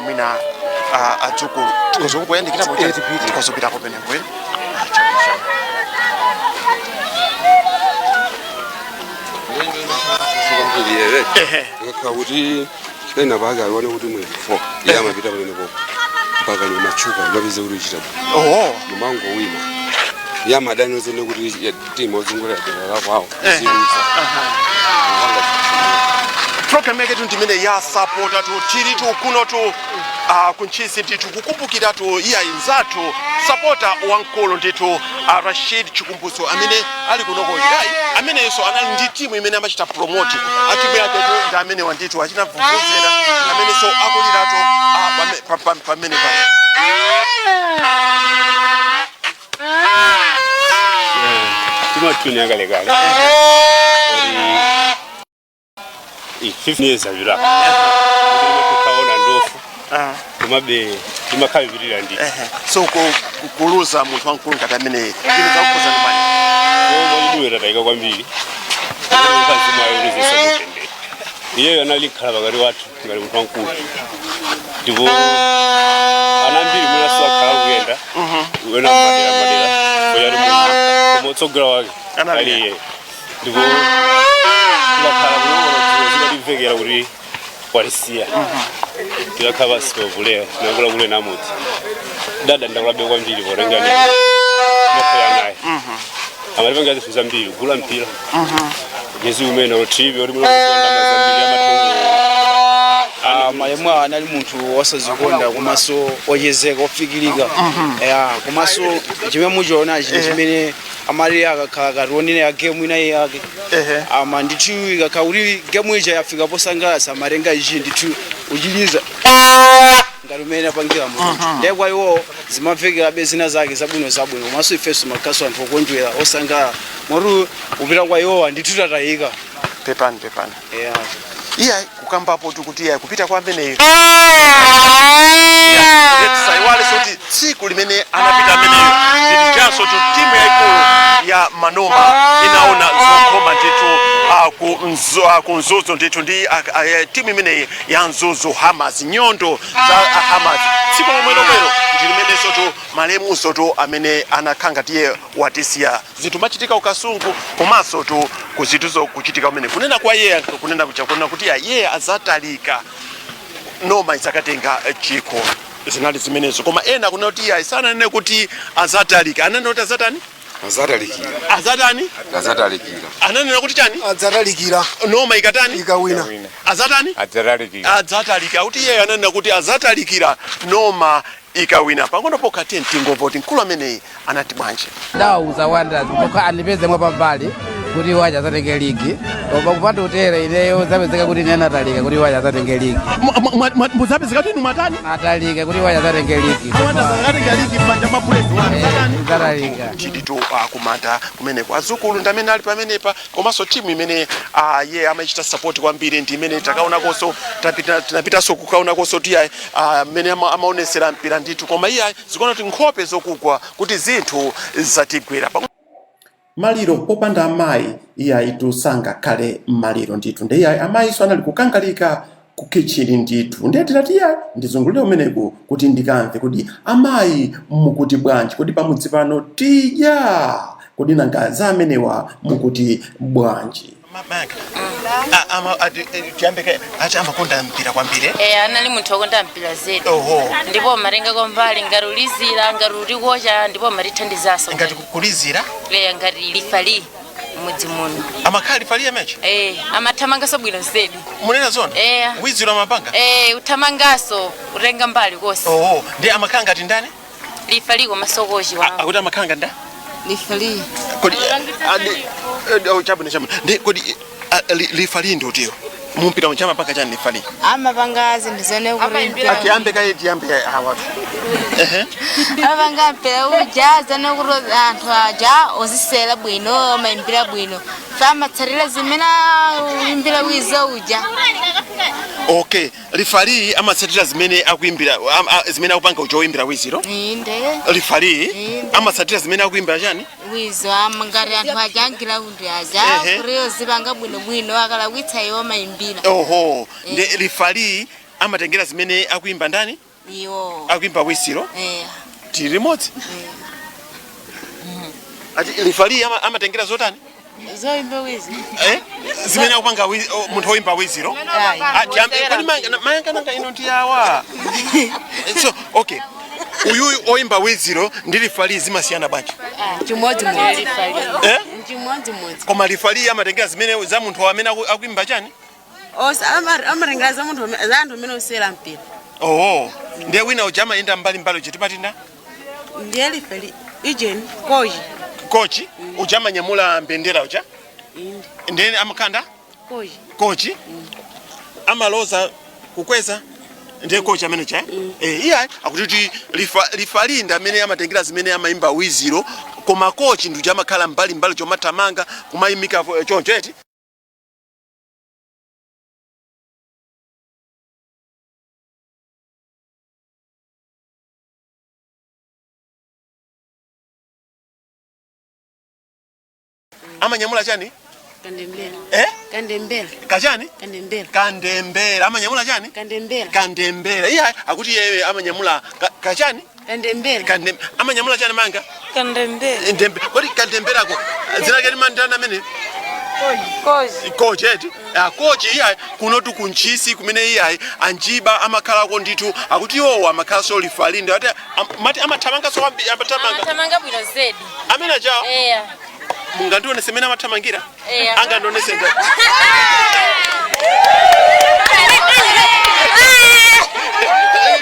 mwina adzukulu. Tikozokupoyandikirapo, tikozopitapo penepo, eh? Ah, chabwino, chabwino. Akakhala kuti ena pake alione kuti mwe 4, iye amapita pamenepo mpaka nimachuka mapeza kuti uchita. Oho. Mumango wina iye amadani ozene kuti timu ozungulira dera lakwawo ziluza. Program yake tu ndimene ya sapota tu tili tu kuno tu kuNtchisi ndithu, kukumbukira tu iya inzathu sapota wamkulu ndithu, Rashid Chikumbutso amene ali kunoko. Yayi, amenenso anali ndi timu imene amachita promote. A timu yake tu ndi amenewa ndithu, achina vuvuzera amenenso akuliratu pamene pa Timatuni yakalekale ori 15 years avira tukaona ndofu, komabe timakhavivirira ndithu. So kuluza munthu wamkulu ngati amene ine zakukhuza ndi bwanji? Mwachiduwe tatayika kwambiri. Mkazi mwayo ulizisa mutendere. Iyeyo analikhala pakati wathu ngati munthu wamkulu, ndipo ana ambiri mwinaso akhala kuyenda wena madera madera. Chifukwa chati munthu koma utsogolo wake Anali ali iye. Ndipo tikakhala kulongolo dzulo zikatimvekera kuti walisiya. Tikakhala pasi pavuleya tinakula kule namudzi. Dada ndakulabe kwambiri potengani makhaya naye. Amatipangira zinthu zambiri, kugula mpira. Nyezi umene utivi uri munokusonda mazambiri amathungu. Malemu anali munthu wosazikonda komanso ochezeka, ofikirika. Ya, komanso chimene muchiona chinthu chimene amati akakhala kationera gemu ina yake ama ndithu ikakhala kuti gemu ija yafika posangalatsa, amatenga ichi ndithu uchiliza ngati umene apangira munthu. Ndiye kwa iwo zimamvekerabe zina zake zabwino zabwino, komanso ifenso makhaso anthu okondwera osangalala moti upita kwa iwowa ndithu tatayika. Pepani, pepani. Yeah. Iye kukambapo tikuti iye kupita kwa ameneyo tisaiwale kuti tsiku limene anapita ameneyo ndilijanso tu timu yayikulu ya Manoma inaona zokhoma ndithu ku Mzuzu ndithu ndi timu imeneyi ya Mzuzu Hammers, nyondo za Hammers. Tsiku lomwe lomwelo ndi limenenso tu malemunso tu amene anakhanga tiye watisiya. Zinthu machitika ukasungu komanso tu kuzinthuzo kuchitika kumene kunena kwa iye, kunena kucha kunena kuti iye azatalika Noma isakatenga chikho, zinali zimenezo. Koma ena kunena kuti iye sananene kuti azatalika, ananena kuti azatani? Azatalikira. Azatani? Azatalikira. Ananena kuti chani? Adzatalikira. Noma ikatani? Ikawina. Azatani? Adzatalikira. Adzatalikira. Kuti iye ananena kuti azatalikira Noma ikawina. Pang'ono pokha tiye tingomva kuti mkulu ameneyi anati bwanji. Ndawauza Wanderers kokha andipeze mwapambali kuti iwo azatenge ligi, koma kupanda utere ineyo zapezeka kuti ine anatalika kuti iwo azatenge ligi. Muzapezeka kuti inu matani? Atalika kuti iwo azatenge ligi. Atalika ligi m'manja mwa Bullets. Atalika. Chilitu kumanda kumeneko azukulu ndi amene ali pamenepa, komanso timu imene ye amachita support kwambiri ndi imene takaonakonso, tinapitanso kukaonakonso ti amene amaonesera mpira ndithu. Koma iye zikuona kuti nkhope zokugwa kuti zinthu zatigwera. Maliro popanda amayi iyayi sangakhale maliro ndithu. Ndi iyayi amayiso anali kukangalika ku kitchen ndithu. Ndiye tinati iyayi ndizungulire umeneku kuti ndikamve kuti amayi mukuti bwanji, kuti pamudzi pano tidya kodi, nanga za amenewa mukuti bwanji? Tiyambeke ati amakonda mpira kwambiri. Eh, anali munthu wokonda mpira zedi. Ndipo amatengako mbali ngati ulizira, ngati ulikocha, ndipo amatithandizanso. Ngati kulizira? Eh, ngati referee mudzi muno. Amakhala referee amechi? Eh, amathamangaso bwino zedi. Munena zona? Eh. Wiziro amapanga? Eh, uthamangaso, utenga mbali konse. Oho, ndi amakhala ngati ndani? Referee komanso coach wawo. Akuti amakhala ngati ndani? Referee. Kodi oh, chabwino, chabwino. Ndi kodi referee ndi utiyo mumpira muchama panga chani referee? Amapanga zinthu zene kuti Atiyambe kaye, tiyambe awatu. Ehe. Amapanga mpira uja zene kuti anthu aja ozisera bwino, amayimbira bwino, fa amatsatira zimene uyimbira wizo uja. Okay, referee amatsatira zimene akuimbira, zimene akupanga uja oyimbira wiziro. Inde. Referee Inde. amatsatira zimene akuimbira chani? Wizo, ngati anthu aja angiraundi aja kuti ozipanga bwinobwino, akalakwitsa iwo amayimbira. Oho, ndi referee amatengera zimene akuimba ndani? Iwo. Akuimba wisiro. Eh. Tili limodzi ati referee amatengera zotani? Zoimba wizo. Eh? Zimene akupanga munthu woimba wiziro. Ah, kodi mayanga nanga ino ndi awa. So okay, uyuyu oimba wiziro ndi referee zimasiyana bwanji? Chimodzimodzi. Eh? Chimodzimodzi. Koma referee amatengera zimene za munthu amene akuimba chani? Amatenga za munthu za anthu amene osewera mpira. Oho, ndiye wina uja amayenda mbalimbali uja timatinda? Ndiye referee ijeni coach. Coach uja amanyamula mbendera uja? Inde. Ndiye amakanda? Coach. Coach amaloza kukweza, ndiye coach amene cha eh. Iye akuti referee ndi amene amatengera zimene amayimba wiziro, koma coach ndi uja amakhala mbali mbali chomathamanga kumayimika choncho eti. Amanyamula chani? Kandembera. Eh? Kandembera. Kachani? Kandembera. Kandembera. Amanyamula chani? Kandembera. Kandembera. Iye akuti yeye amanyamula kachani? Kandembera. Amanyamula chani manga? Kandembera. Ndembe. Kodi kandemberako dzina lake limandani amene? Koji. Koji eti? Koji iyayi kunotu kuntchisi kumene iyayi anjiba amakhalako ndithu akuti iwowo amakhalanso lifalinde ati mati amathamanganso kwambiri amathamanga. Amathamanga bwino zedi. Amene ajawo? Eya. Mungandionese mene amathamangira? Eya. Angandionese ndani?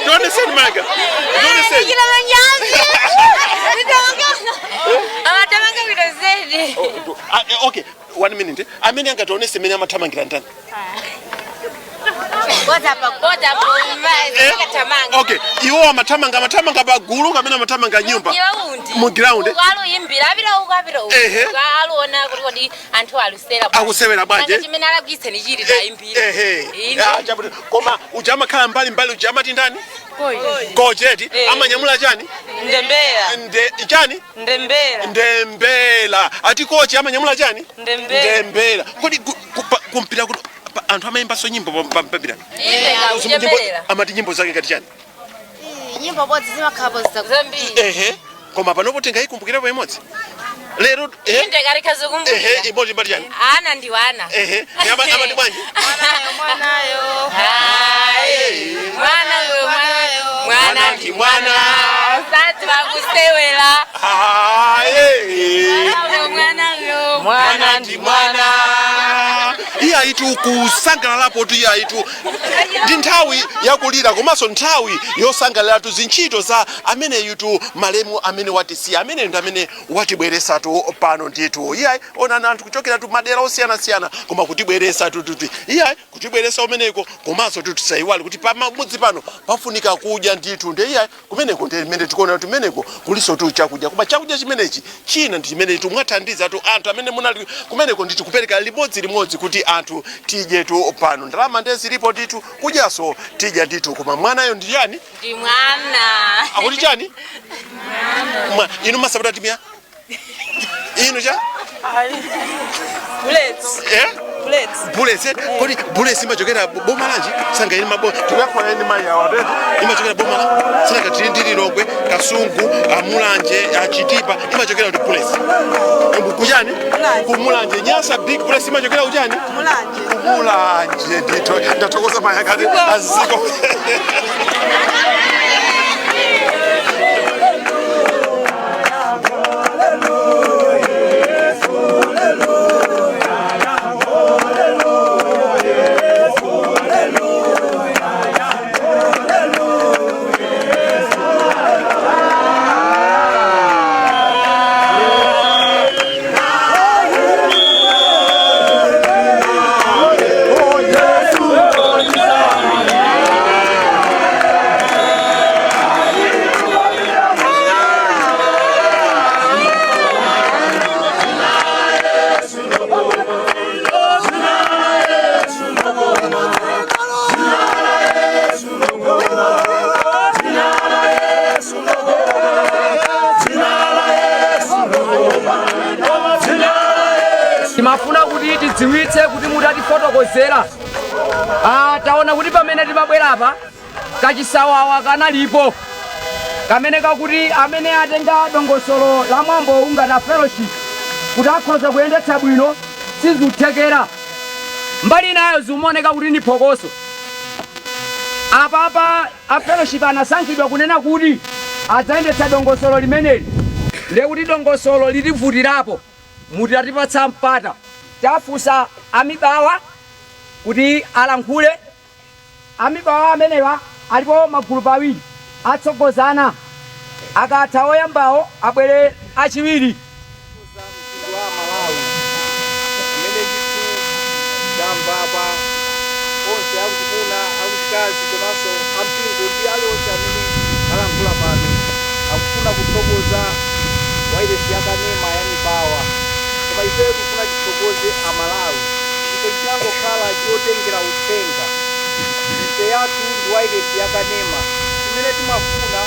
Ndioneseni manga. Ndioneseni. Amathamanga bwino zedi. Okay, 1 minute. Amene angationese mene amathamangira ndani? Okay, iwo amathamanga amathamanga pagulu kapena amathamanga nyumba? Mu ground. Aluyimbira apita uku apita uku. Ehe. Aluona kuti kodi anthu alusera Akusewera bwanji? Nanga chimene alakwitsa ni chiti tayimbira. Ehe. Ah, chabuti. Koma uja amakhala mbali mbali uja amati ndani? Koji eti amanyamula chani? Ndembera. Nde chani? Ndembera. Ndembera. Ati kochi amanyamula chani? Ndembera. Ndembera. Kodi kumpira kuti anthu amayimbanso nyimbo pampira? Inde Amati nyimbo zake ngati chani? Nyimbo bodzi zimakhala zambiri. Ehe. Koma panopo tingayikumbukirapo imodzi. Lero eh? Inde karika zokumbukira. Ehe, imodzi mbali chani? Ana ndi wana. Ehe. Amati bwanji? Mwanayo. Hayi. Mwanayo mwanayo. Mwana ndi mwana. Sati vakusewera. Hayi. Mwanayo. Mwana ndi mwana. Iyayitu kusangalalapo tu iyayitu ndi nthawi yakulira komanso nthawi yosangalalatu zintchito za ameneyutu malemu amene watisiya amene ndi amene watibweresatu pano ndithu. Iyayi onani anthu kuchokeratu madera osiyanasiyana koma kutibweresatu tuti iyayi kutibweresa umeneko komanso tutisayiwale kuti pamudzi pano pafunika kudya ndithu. Ndi iyayi kumeneko ndi mmene tikuona kuti kumeneko kuliso tu chakudya koma chakudya chimenechi china ndi chimene tumwathandizatu anthu amene munali kumeneko ndithu kupereka limodzilimodzi kuti anthu tidyetu pano. Ndalama ndiye zilipo ndithu kudyaso tidya ndithu koma mwanayo ndi chani? Ndi mwana. Akuti chani? Inu masapota timia? Inu cha? Bullets. Eh? Bullets. Bullets. Kodi bullets imachokera boma lanji? Sanga ili mabo. Tikakhala ndi mayi awa tetu. Imachokera boma la. Sanga tili ndi Lilongwe, Kasungu, Amulanje, Achitipa, imachokera kuti bullets. Kuchani? Kumulanje. Nyasa big bullets imachokera kuchani? Kumulanje. Kumulanje ndithu. Ndathokoza mayi akati aziko. Timafuna kuti tidziwitse kuti mutatifotokozera. Taona kuti pamene timabwera apa kachisawawa kanalipo kamene kakuti amene atenga dongosolo la mwambo ungati fellowship kuti akhoza kuyendetsa bwino sizikuthekera. Mbali nayo zimaoneka kuti ndi phokoso. Apapa a fellowship anasankhidwa kunena kuti adzayendetsa dongosolo limeneli, ndiye kuti dongosolo litivutirapo mutatipatsa mpata. Tafunsa amibawa kuti alankhule. Amibawa amenewa alipo magulu awiri atsogozana, akatha oyambawo abwere achiwiri. Wa Malawi amene ndithu ndamva onse akuchimuna akuchikazi komanso ampingo ndi aliwonse amene alankhula pano akufuna kuthokoza wailesi yakanema ya Mibawa. Koma ifeyo tikufuna tithokoze Amalawi. Ife tinangokhala chotengera uthenga. Ife yathu ndi wailesi yakanema. Chimene timafuna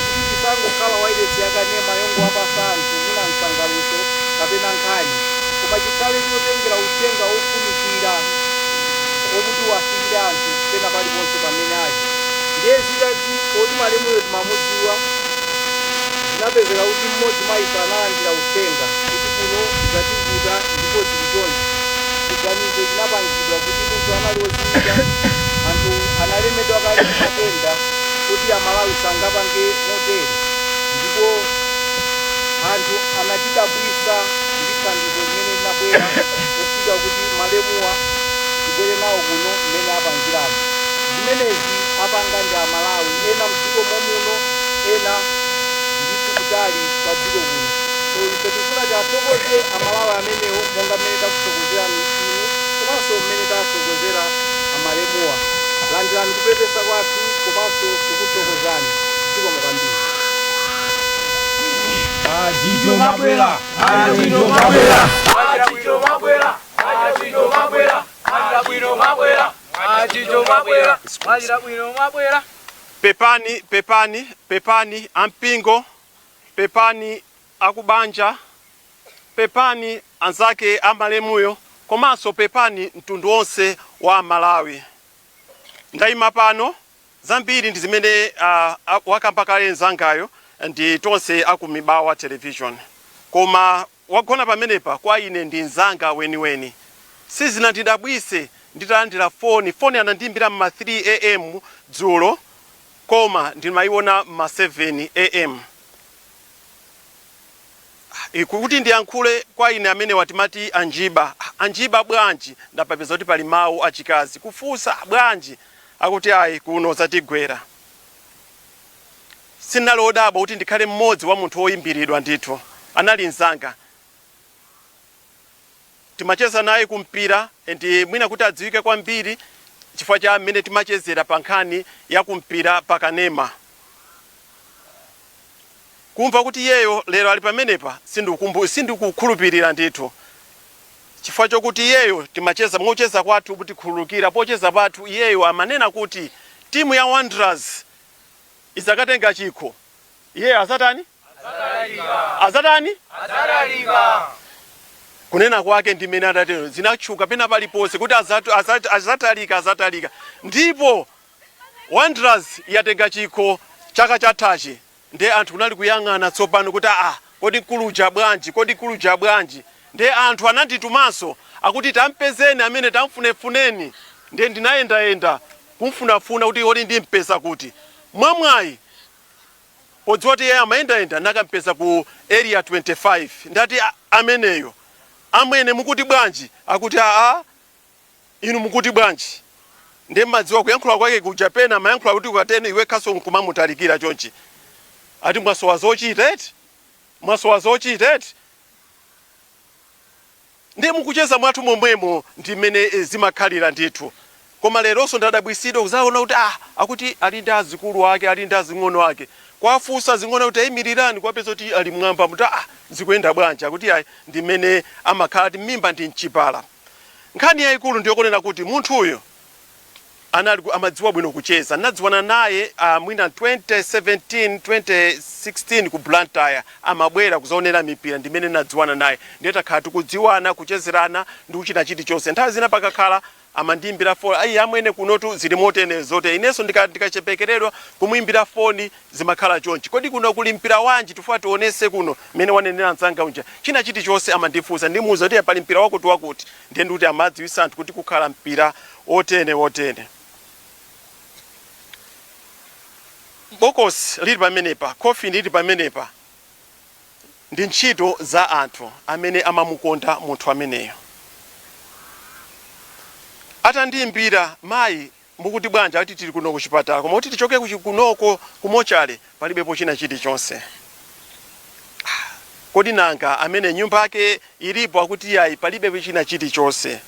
kuti tisangokhala wailesi yakanema yongowapasa anthu mwina msangalutso kapena nkhani, koma chikhale chotengera uthenga ofunikira okuti wafikire anthu pena paliponse pamene ali. Ndiye zitati poti malemuyo timamudziwa Zinapezeka kuti mmodzi mwa ife analandira uthenga kuti kuno zativuta ndipo zili chonchi. Chiganizo chinapangidwa kuti munthu anali wodziwika, anthu analemedwa kale ndi matenda kuti Amalawi sangapange motere, ndipo anthu anatidabwisa ndi thandizo limene linabwera kufika kuti malemuwa tibwere nawo kuno mmene apangiramo. Zimenezi apanga ndi Amalawi ena mdziko momuno, ena ndithu kutali kwa dziko kuno. So ife tikufuna tiathokoze Amalawi amenewo monga mmene takuthokozerani inu komanso mmene tathokozera amalemuwa. Landirani kupepesa kwathu komanso kukuthokozani. Zikomo kwambiri. Ajijo mabwera, ajijo mabwera, ajijo mabwera, ajijo mabwera, ajijo mabwera, ajijo mabwera, ajijo mabwera. Pepani, pepani, pepani ampingo, pepani akubanja, pepani anzake amalemuyo, komanso pepani mtundu wonse wa Malawi. Ndayima pano, zambiri ndi zimene wakamba kale mzangayo ndi tonse aku Mibawa Television, koma wagona pamenepa kwa ine ndi mzanga weniweni. Sizinandidabwise nditalandira foni. Foni anandiyimbira mma 3 am dzulo, koma ndimayiona mma 7 am kuti ndiyankhule. Kwa ine amene watimati anjiba, anjiba bwanji? Ndapapeza kuti pali mawu achikazi. Kufunsa bwanji, akuti ayi, kuno zatigwera. Sinali odabwa kuti ndikhale mmodzi wa munthu woyimbiridwa. Ndithu anali mzanga, timacheza naye kumpira, ndi mwina kuti adziwike kwambiri chifukwa cha mmene timachezera pa nkhani ya kumpira pakanema. Kumva kuti iyeyo lero ali pamenepa, sindikukhulupirira ndithu, chifukwa chokuti iyeyo timacheza. Mocheza kwathu, kutikhululukira, pocheza pathu iyeyo amanena kuti timu ya Wanderers izakatenga chikho, iyeyo azatani? Azatani? Kunena kwake ndimene adatero, zinatchuka pena paliponse kuti azatalika, azatalika. Ndipo Wanderers yatenga chikho chaka chathachi, ndiye anthu kunali kuyang'ana tsopano kuti aa, kodi nkuluja bwanji? Kodi nkuluja bwanji? Ndiye anthu ananditumanso akuti tampezeni amene, tamfunefuneni. Ndiye ndinayendayenda kumfunafuna kuti kodi ndimpeza kuti. Mwamwayi, podziwa kuti iye amayendayenda, nakampeza ku Area 25. Ndati, "Ameneyo amwene, mukuti bwanji?" Akuti, "Aa, inu mukuti bwanji?" Ndiye mmadziwa kuyankhula kwake kuja, pena amayankhula kuti ukatene iwe khaso nkumamutalikira chonchi, ati, "Mwasowa zochita eti? Mwasowa zochita eti?" Ndiye mukucheza mwathu momwemo ndi mmene zimakhalira ndithu. Koma leronso ndadabwisidwa kuzaona kuti akuti ali ndi azikulu ake, ali ndi azing'ono ake. Kwafunsa zing'ono kuti ayimirirani, kwapeza kuti ali mwamba muti, zikuyenda bwanji? Akuti ayi, ndi mmene amakhala, ati mimba ndi mchipala. Nkhani yayikulu ndiyokonena kuti munthuyu anali amadziwa bwino kucheza. Nadziwana naye mwina 2017, 2016 ku Blantyre, amabwera kuzaonera mipira, ndimene nadziwana naye. Ndiye takhala tikudziwana, kuchezerana ndi kuchita chilichonse. Nthawi zina pakakhala amandiyimbira foni, "Ayi amwene, kunotu zili motene zote." Inenso ndikachepekeredwa kumuyimbira foni, zimakhala chonchi, "Kodi kuno kuli mpira wanji? Tifuna tionese kuno." Mmene wanenera mzanga unja, china chilichonse amandifunsa, ndimuuza kuti pali mpira wakuti wakuti. Ndiye ndikuti amadziwisa anthu kuti kukhala mpira wotene wotene. Bokosi lili pamenepa, coffin lili pamenepa, ndi ntchito za anthu amene amamukonda munthu ameneyo. Atandiyimbira, "Mayi, mukuti bwanji?" Ati, "Tili kuno kuchipatala, koma kuti tichoke kunoko kumochale palibepo china chilichonse." "Kodi nanga amene nyumba yake ilipo?" Akuti, "Yayi, palibepo china chilichonse."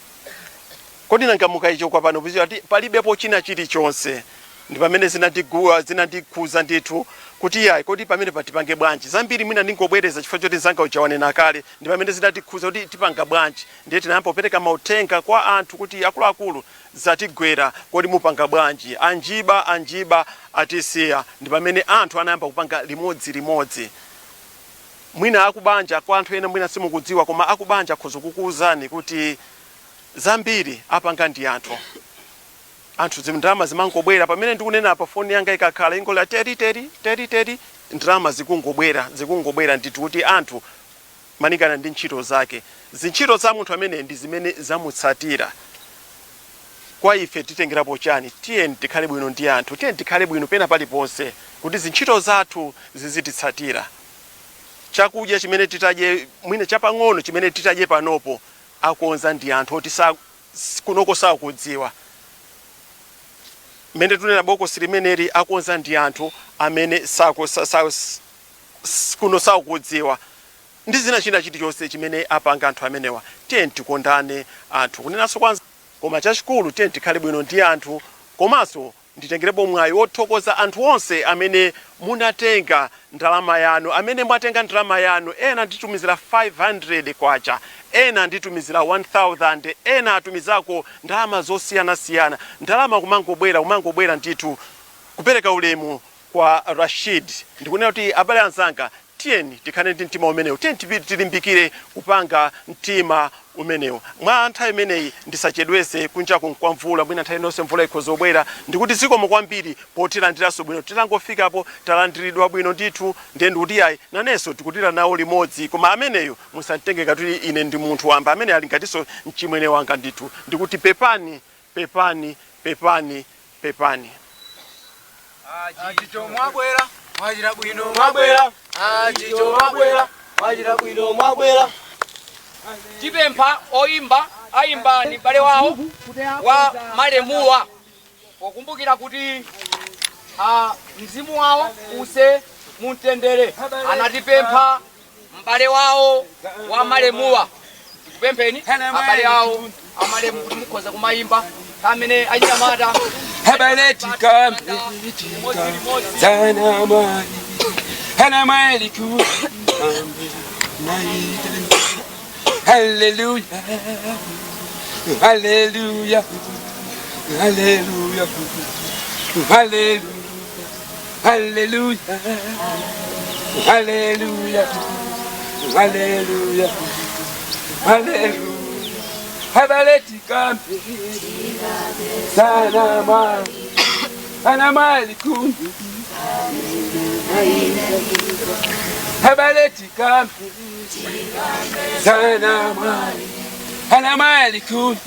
"Kodi nanga mukayichoka pano?" Ati, "Palibepo china chilichonse." Ndi pamene zinandikhuza ndithu kuti yayi, kodi pamene patipange bwanji? Zambiri mwina ndingobwereza chifukwa choti mzanga uja wanena kale. Ndi pamene zinatikhuza kuti tipanga bwanji. Ndiye tinayamba kupereka mauthenga kwa anthu kuti akuluakulu, zatigwera, kodi mupanga bwanji? Anjiba, anjiba atisiya. Ndi pamene anthu anayamba kupanga limodzi limodzi. Mwina akubanja, kwa anthu ena mwina simukudziwa, koma akubanja akhoza kukuwuzani kuti zambiri apanga ndi anthu. Anthu, zindalama zimangobwera. Pamene ndikunena apa, foni yanga ikakhala ingola teri teri teri teri. Ndalama zikungobwera, zikungobwera ndithu, kuti anthu malingana ndi ntchito zake, zintchito za munthu amene ndi zimene zamutsatira. Kwa ife titengerapo chani? Tiyeni tikhale bwino ndi anthu, tiyeni tikhale bwino pena paliponse kuti zintchito zathu zizititsatira. Chakudya chimene titadye, mwina chapang'ono chimene titadye panopo, akonza ndi anthu oti kunoko sakudziwa mmene tunena. Bokosi limeneli akonza ndi anthu amene saku, sa, sa, kuno sakudziwa, ndi zina china chilichonse chimene apanga anthu amenewa. Tiyeni tikondane anthu, kunenanso kwanza, koma chachikulu tiyeni tikhale bwino ndi anthu. Komanso nditengerepo mwayi wothokoza anthu onse amene munatenga ndalama yanu, amene mwatenga ndalama yanu. Ena nditumizira 500 kwacha, ena nditumizira 1000, ena atumizako ndalama zosiyanasiyana. Ndalama kumangobwera, kumangobwera ndithu, kupereka ulemu kwa Rashid. Ndikunena kuti abale anzanga, tiyeni tikhale ndi mtima umenewu, tiyeni tilimbikire kupanga mtima umenewu. Mwa nthawi imeneyi ndisachedwese, kunjaku kwa mvula, mwina nthawi inonse mvula ikhoza kubwera. Ndikuti zikomo kwambiri potilandiranso bwino. Titangofikapo talandiridwa bwino ndithu. Ndiye ndikuti ayi, nanenso tikutira nawo limodzi, koma ameneyo musanditenge ngati ine ndi munthu wamba, amene ali ngatinso mchimwene wanga ndithu. Ndikuti pepani, pepani, pepani, pepani. Achicho mwabwera, mwachita bwino mwabwera. Achicho mwabwera, mwachita bwino mwabwera. Tipempha oyimba ayimba ni m'bale wawo wa malemuwa, pokumbukira kuti mzimu wawo use mumtendere. Anatipempha m'bale wawo wa malemuwa. Tikupempheni abale awo amalemu kuti mukhoza kumayimba amene achinyamata. Habaletika sana mali hana mali ku. Hallelujah, hallelujah, hallelujah, hallelujah, hallelujah, hallelujah, hallelujah, hallelujah. Habaletika sana mali ana mali kumbi. Habaletika sana mali ana mali kumbi.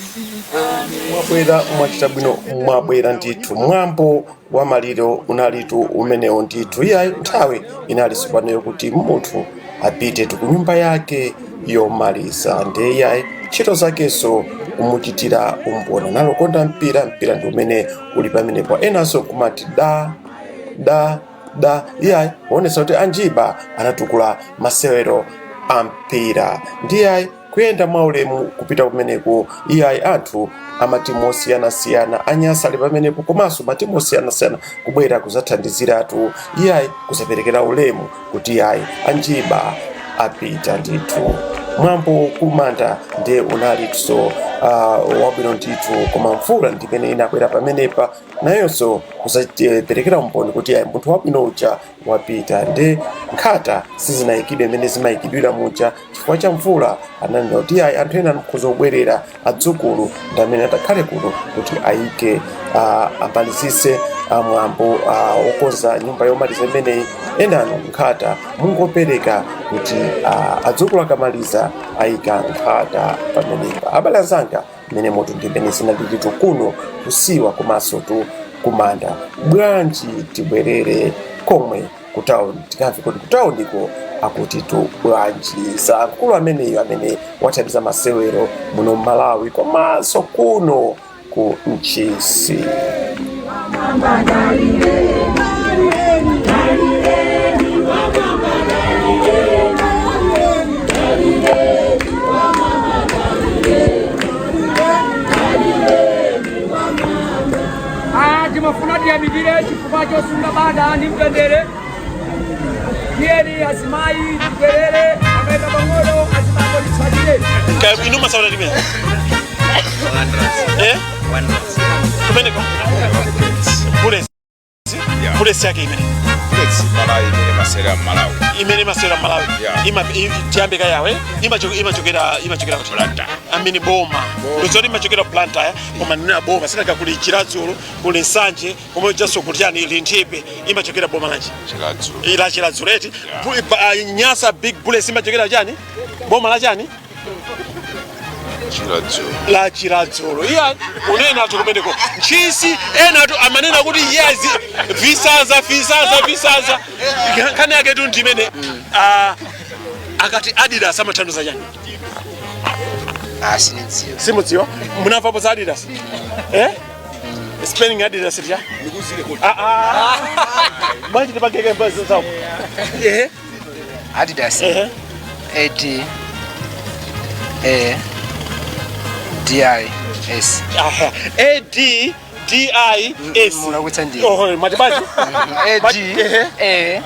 Mwabwera, mwachita bwino, mwabwera ndithu. Mwambo wa maliro unalitu umenewo ndithu. Iyayi, nthawi inali sopano kuti munthu apite ku nyumba yake yomaliza. Ndiye iyayi, ntchito zakenso kumuchitira umboni. Nalokonda mpira, mpira ndi umene uli pamenepo. Enanso kumati da da da. Iyayi, kuonetsa kuti anjiba anatukula masewero a mpira. Ndiyayi, kuyenda mwaulemu kupita kumeneku. Iyayi, anthu amatimu osiyanasiyana anyasa ali pamenepo, komanso matimu osiyanasiyana kubwera kuzathandiziratu, iyayi, kuzaperekera ulemu kuti iyayi, anjiba apita ndithu. Mwambo kumanda ndiye unalinso wabwino ndithu, koma mvula ndimene inabwera pamenepa, nayonso kuzaperekera umboni kuti ayi, munthu wabwino uja wapita. Ndi nkhata sizinayikidwe imene zimayikidwira muja chifukwa cha mvula. Ananena kuti ayi, anthu ena akhoza kubwerera, adzukulu ndi amene atakhale kuno kuti ayike, amalizise mwambo wokonza nyumba yomaliza imeneyi. Enano nkhata mungopereka kuti adzukulu akamaliza ayika nkhata pamenepa. Abale anzanga, mmene moto ndi mmene zinalilitu kuno kusiwa komanso tu kumanda. Bwanji tibwerere komwe kutawuni, tikamve kuti kutawuniko akuti tu bwanji za mkulu ameneyo amene wathandiza masewero muno Malawi komanso kuno ku Ntchisi? Timafuna tiyamikire chifukwa chosunga bata ndi mtendere. Tiyeni azimayi tibwerere, akaenda pang'ono azibambo titsatire. Inu masawula limene eh kumeneko Bullets. Yeah. Bullets yake imene? Bullets Malawi, imene masera Malawi. Imene masera Malawi. Yeah. Ima tiyambika yawe imachokera kuti? Blantyre. Amene boma ndozoti imachokera Blantyre, koma nina boma sinaka kuli Chiradzulu, kuli Nsanje, koma jaso kuti yani Linthipe. Imachokera boma lanji? Chiradzulu. Ila Chiradzulu eti. Nyasa Big Bullets imachokera chani, boma la chani? Chiradzulu. La Chiradzulu. Iya, unena tu kumeneko Ntchisi, ena tu amanena kuti yes, visaza visaza visaza. Nkhani yake tu ndimene akati Adidas amathandiza chani? Ah, sinidziwa. Simudziwa? Munamvapo za Adidas? Eh, spelling Adidas tya? Ah ah, bwanji tipangeke mbazo zawo? Ehe. Adidas. A D A D I S. Aha. A D D I S. Munakuitsa ndi. Oho, mati bwanji? A D A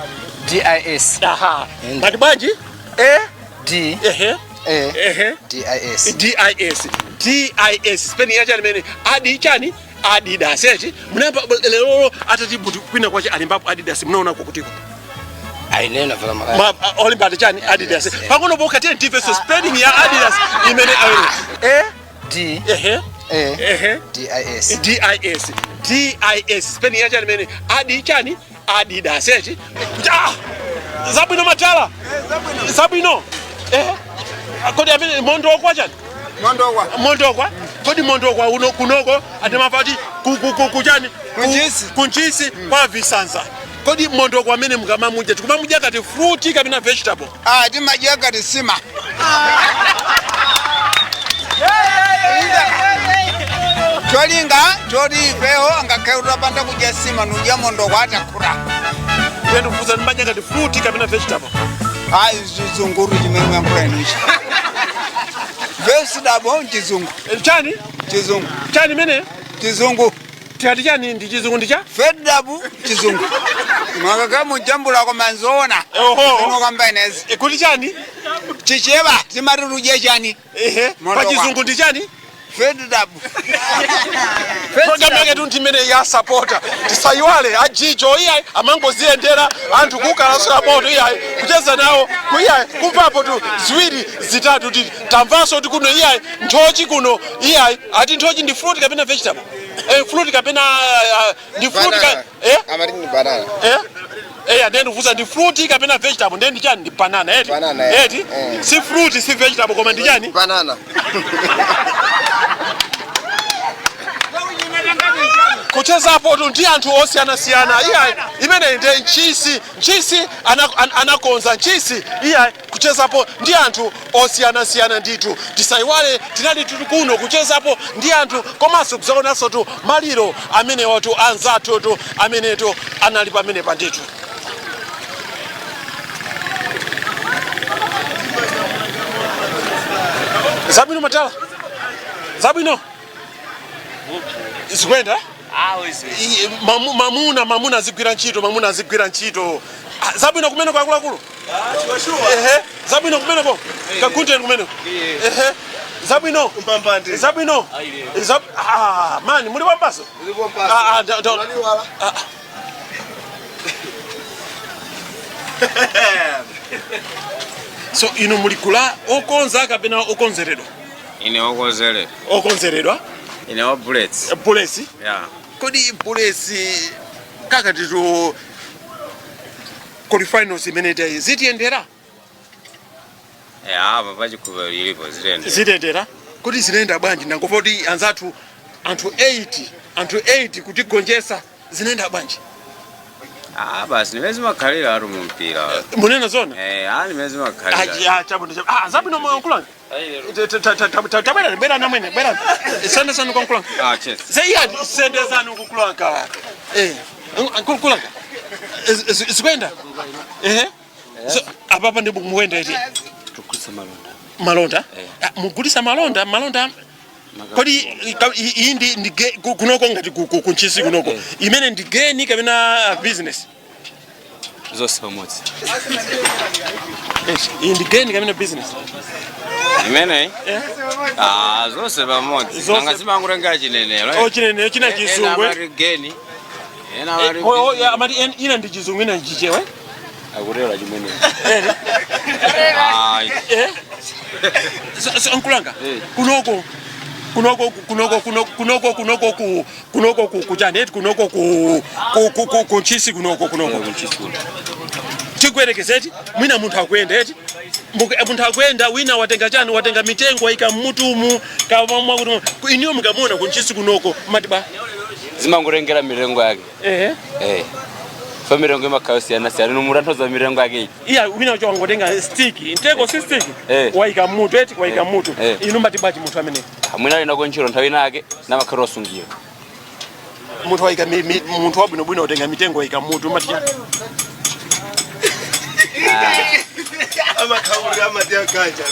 D I S. Aha. Mati bwanji? A D Ehe. A Ehe. D I S. D I S. D I S. Spelling ya chani mene? Adi chani? Adidas eti. Munamba lero atati butu kwina kwache alimbapo Adidas, munaona kukutiko. Ainena vala Ma makaya. olimbati chani Adidas. Pangono boka tena tifeso spelling ya Adidas imene awene. A D Ehe. A Ehe. D I S. D I S. D I S. Spelling ya chani mene? Adi chani? Adidas eti. Ah! Zabwino matala. Zabwino. Eh? Kodi amene mondokwa chani? Mondokwa. Mondokwa? Kodi mondokwa uno kunoko atimafati kuchani? Kunchisi. Kunchisi kwa visanza. Kodi mondokwa amene mukamamudya tikumamudya kati fruit kapena vegetable? Ah, timadya kati sima. Cholinga choti ifeyo angakhale utapanda kudya sima nudya mondokwa atakura. Tendo kufuza ndimadya kati fruit kapena vegetable. Ayi, chizunguru chimene mwayankhula inuchi. Vegetable chizungu. Chani? Chizungu. Chani mene? Chizungu. Tikati chani ndi chizungu ndi cha? Vegetable chizungu. Mwakaka mujambula koma nzoona. Oho. Mokamba inezi. Kuti chani? Chicheva timati tudye chani? Ehe. Pa chizungu ndi chani? Vegetable. Program yake tu ndimene ya supporter tisayiwale ajijo iyayi amangoziyendera anthu kukalasula moto iyayi kucheza nawo kuiyayi kumvapo tu ziwiri zitatu ti tamvanso ti kuno iyayi nthochi kuno iyayi ati nthochi ndi fruit kapena vegetable, eh, fruit kapena ndi fruit ka, eh? Amati ndi banana. Eh? Eh, ndiye ndikufunsa, ndi fruit kapena vegetable? Ndiye ndi chani? Ndi banana eti? Banana, eh. Eti? Si fruit, si vegetable, koma ndi chani? Banana. Kuchezapo tu ndi anthu osiyanasiyana iyayi imene ndi Ntchisi. Ntchisi anakonza Ntchisi iyayi kuchezapo ndi anthu osiyanasiyana ndithu. Tisayiwale tinali tili kuno kuchezapo ndi anthu komanso kuzaonanso tu maliro amene watu anzathu tu amenetu anali pamenepa ndithu. Zabwino matala, zabwino zikuyenda. Mamuna azigwira ntchito, mamuna azigwira ntchito. Ah, zabwino kumeneko akuluakulu. Ehe, zabwino kumeneko kakunteni kumeneko. Ehe, zabwino zabwino. Ah, mani muli wampaso? Ah, ah, ah. So inu muli kula okonza kapena okonzeredwa? Ine okonzeredwa. Okonzeredwa. Ine wa Bullets. Bullets? Yeah. Kodi Bullets kakatitu qualifinals imene tayi zitiyendera? Yeah, apa pachikhulupiriro ilipo, zitiyendera. Zitiyendera. Kodi zinayenda bwanji? Ndangomva kuti anzathu anthu 8, anthu 8 kutigonjetsa, zinayenda bwanji? Ah, basi nimene zimakhalira atu mu mpira. Munena zona? Eh, ah, nimene zimakhalira. Ah, chabwino chabwino. Ah, zabwino moyo nkulanga. Tabwera, bwera namwene, bwera. Sende sanu konkulanga. Ah, cheers. Zeiya sende zanu kukulanga. Eh, nkulanga. Zikwenda? Ehe. So, apapa ndi mukwenda iti? Tukutsa malonda. Malonda? Ah, mugulisa malonda, malonda. Kodi iyi ndi kunoko ngati kuntchisi kunoko. Imene ndi geni kapena business? Zonse pamodzi. Iyi ndi geni kapena business? Imene? Eh. Ah, zonse pamodzi. Zonse- Nanga zimangutenga chinenero. Oh, chinenero, china Eh, chizungu, eh. ena amati geni. Ena ali Oh, amati ina ndi chizungu, ina ndi chichewa. Akutera chimwene. Eh? So, nkulanga kunoko kunoko kunoko kunoko kunoko kunoko ku kunoko ku kuchani eti kunoko ku ku ku ku kuntchisi kunoko kunoko tigwerekeze eti mwina munthu akuyenda eti munthu akuyenda, wina watenga chani, watenga mitengo ayika mmutumu kamwa kuti iniyo mukamuona kuntchisi kunoko mati ba? Zimangorengera mirengo yake. Ehe. Fa mirengo imakhala siyana siyana nomuranthoza mirengo yake iyi. Iya, wina wacho wangotenga stick, mtengo si stick, Eh. wayika mmutu eti, wayika mmutu. Eh. Inu mati bwachi munthu amene? Mwina ali nako ntchito nthawi inake namakhala osungira. Munthu wayika munthu wabwinobwino watenga mitengo wayika mmutu, mati chani? Amakhauri amati aganja.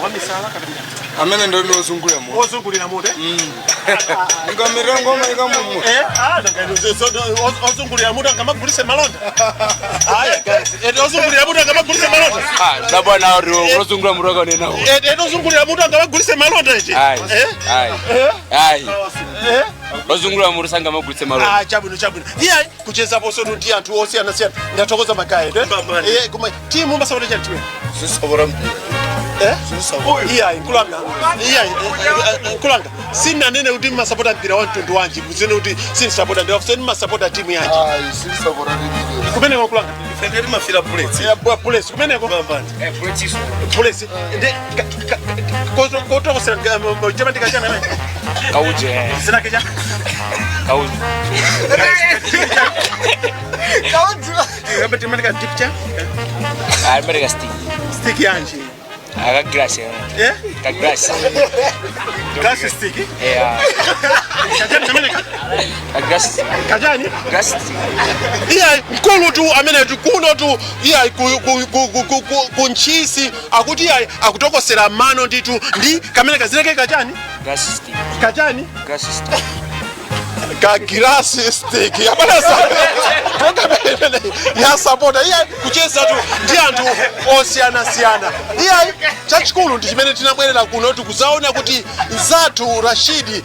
Wamisala kapena? Amene ndo ndiwozungulira mutu. Wozungulira mutu. Nga mirengo maika mumu. Ozungulira mutu angamagulise malonda? Aya guys, eti ozungulira mutu angamagulise malonda? Dabwana uri ozungulira mutu akanenawo. Eti ozungulira mutu angamagulise malonda ichi? Ayi. Eh? Ayi. Eh? Ayi. Eh? Ozungulira mutu sangamagulise malonda. Ah, chabwino, chabwino. Iye kuchezapo sotu ndi anthu osiyanasiyana. Ndathokoza magayi. Eh, koma timu masapota chani timu? Sisabora mpira. Eh? Iyayi nkulanga, iyayi nkulanga, sinanene kuti mmasapota mpira wa mtundu wanji, muzene kuti sinisapota mpira, kuseni mmasapota timu yanji? Ayi, sisabora mpira. Kumeneko nkulanga? Ifende timafira Bullets. Bullets kumeneko? Bullets ndi kotokosera chamatika chana amene? Kauje. Zinake cha? Kauje. Kauje. Timatika tip cha? Alimatika stick. Stick yanji? Aka glass. Eh? Ka glass. Glass stick? Yeah. Kachani kameneka? Ka glass. Kachani? Glass stick. Iya, mkulu tu amene tikuno tu iya kuntchisi akuti iya akutokosera mano nditu ndi kamene kazineke kachani? Glass stick. Kachani? Glass stick. Ka girasi stick abalasa program ya sapota iya kucheza tu ndi anthu osiyanasiyana. Iya, chachikulu ndi chimene tinabwerera kuno tikuzaona kuti nzathu Rashidi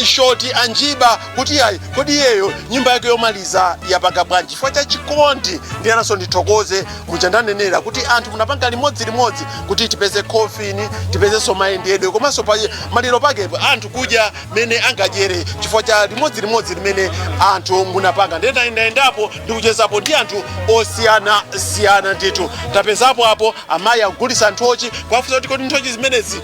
Shoti Anjiba kuti iyayi, kodi iyeyo nyimba yake yomaliza yapanga bwanji chifukwa cha chikondi. Ndi ananso ndithokoze muchandanenera kuti anthu munapanga limodzilimodzi kuti tipeze khofini, tipezenso mayendedwe, komanso pa maliro pakepo anthu kudya mene angadyere chifukwa cha limodzilimodzi limene anthu munapanga. Ndiyendayendapo ndikuchezapo ndi anthu osiyanasiyana ndithu. Tapezapo apo amayi akugulisa nthochi, kuwafunsa kuti kodi nthochi zimenezi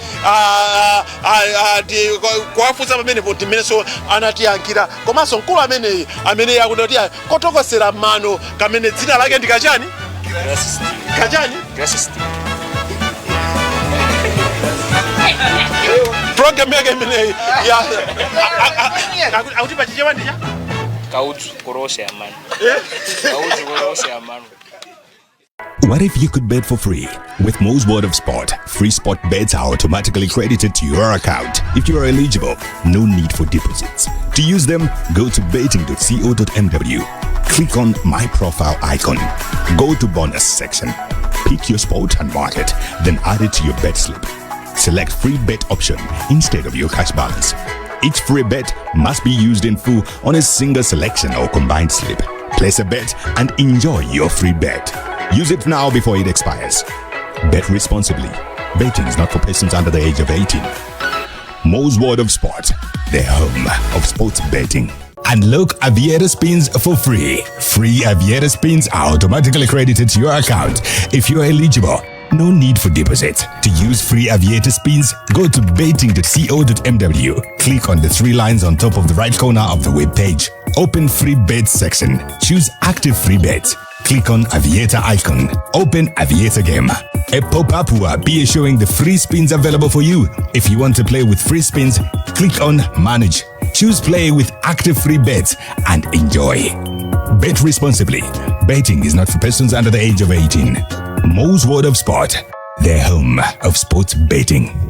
kuwafunsa pamenepo ndimenenso anatiyankhira. Komanso mkulu ameneyi amene akuti kuti kotokosera mano kamene dzina lake ndi kachani? Glass stick. Kachani? Glass stick. Program yake imeneyi ya akuti pachichewa ndicha Kaudzu korose amano. Kaudzu korose amano. What if you could bet for free? With Mo's World of Sport, free sport bets are automatically credited to your account if you are eligible. No need for deposits. To use them, go to betting.co.mw. Click on My Profile icon. Go to Bonus section. Pick your sport and market, then add it to your bet slip. Select free bet option instead of your cash balance. Each free bet must be used in full on a single selection or combined slip. Place a bet and enjoy your free bet. Use it now before it expires. Bet responsibly. Betting is not for persons under the age of 18. Mo's World of Sport, the home of sports betting. Unlock Aviator Spins for free. Free Aviator Spins are automatically credited to your account if you are eligible. No need for deposit. To use free Aviator Spins, go to betting.co.mw. Click on the three lines on top of the right corner of the web page. Open Free Bet section. Choose Active Free Bet. Click on Aviator icon. Open Aviator game. A pop-up will appear showing the free spins available for you. If you want to play with free spins, click on Manage. Choose Play with Active Free Bets and enjoy. Bet responsibly. Betting is not for persons under the age of 18. Mo's World of Sport, the home of sports betting.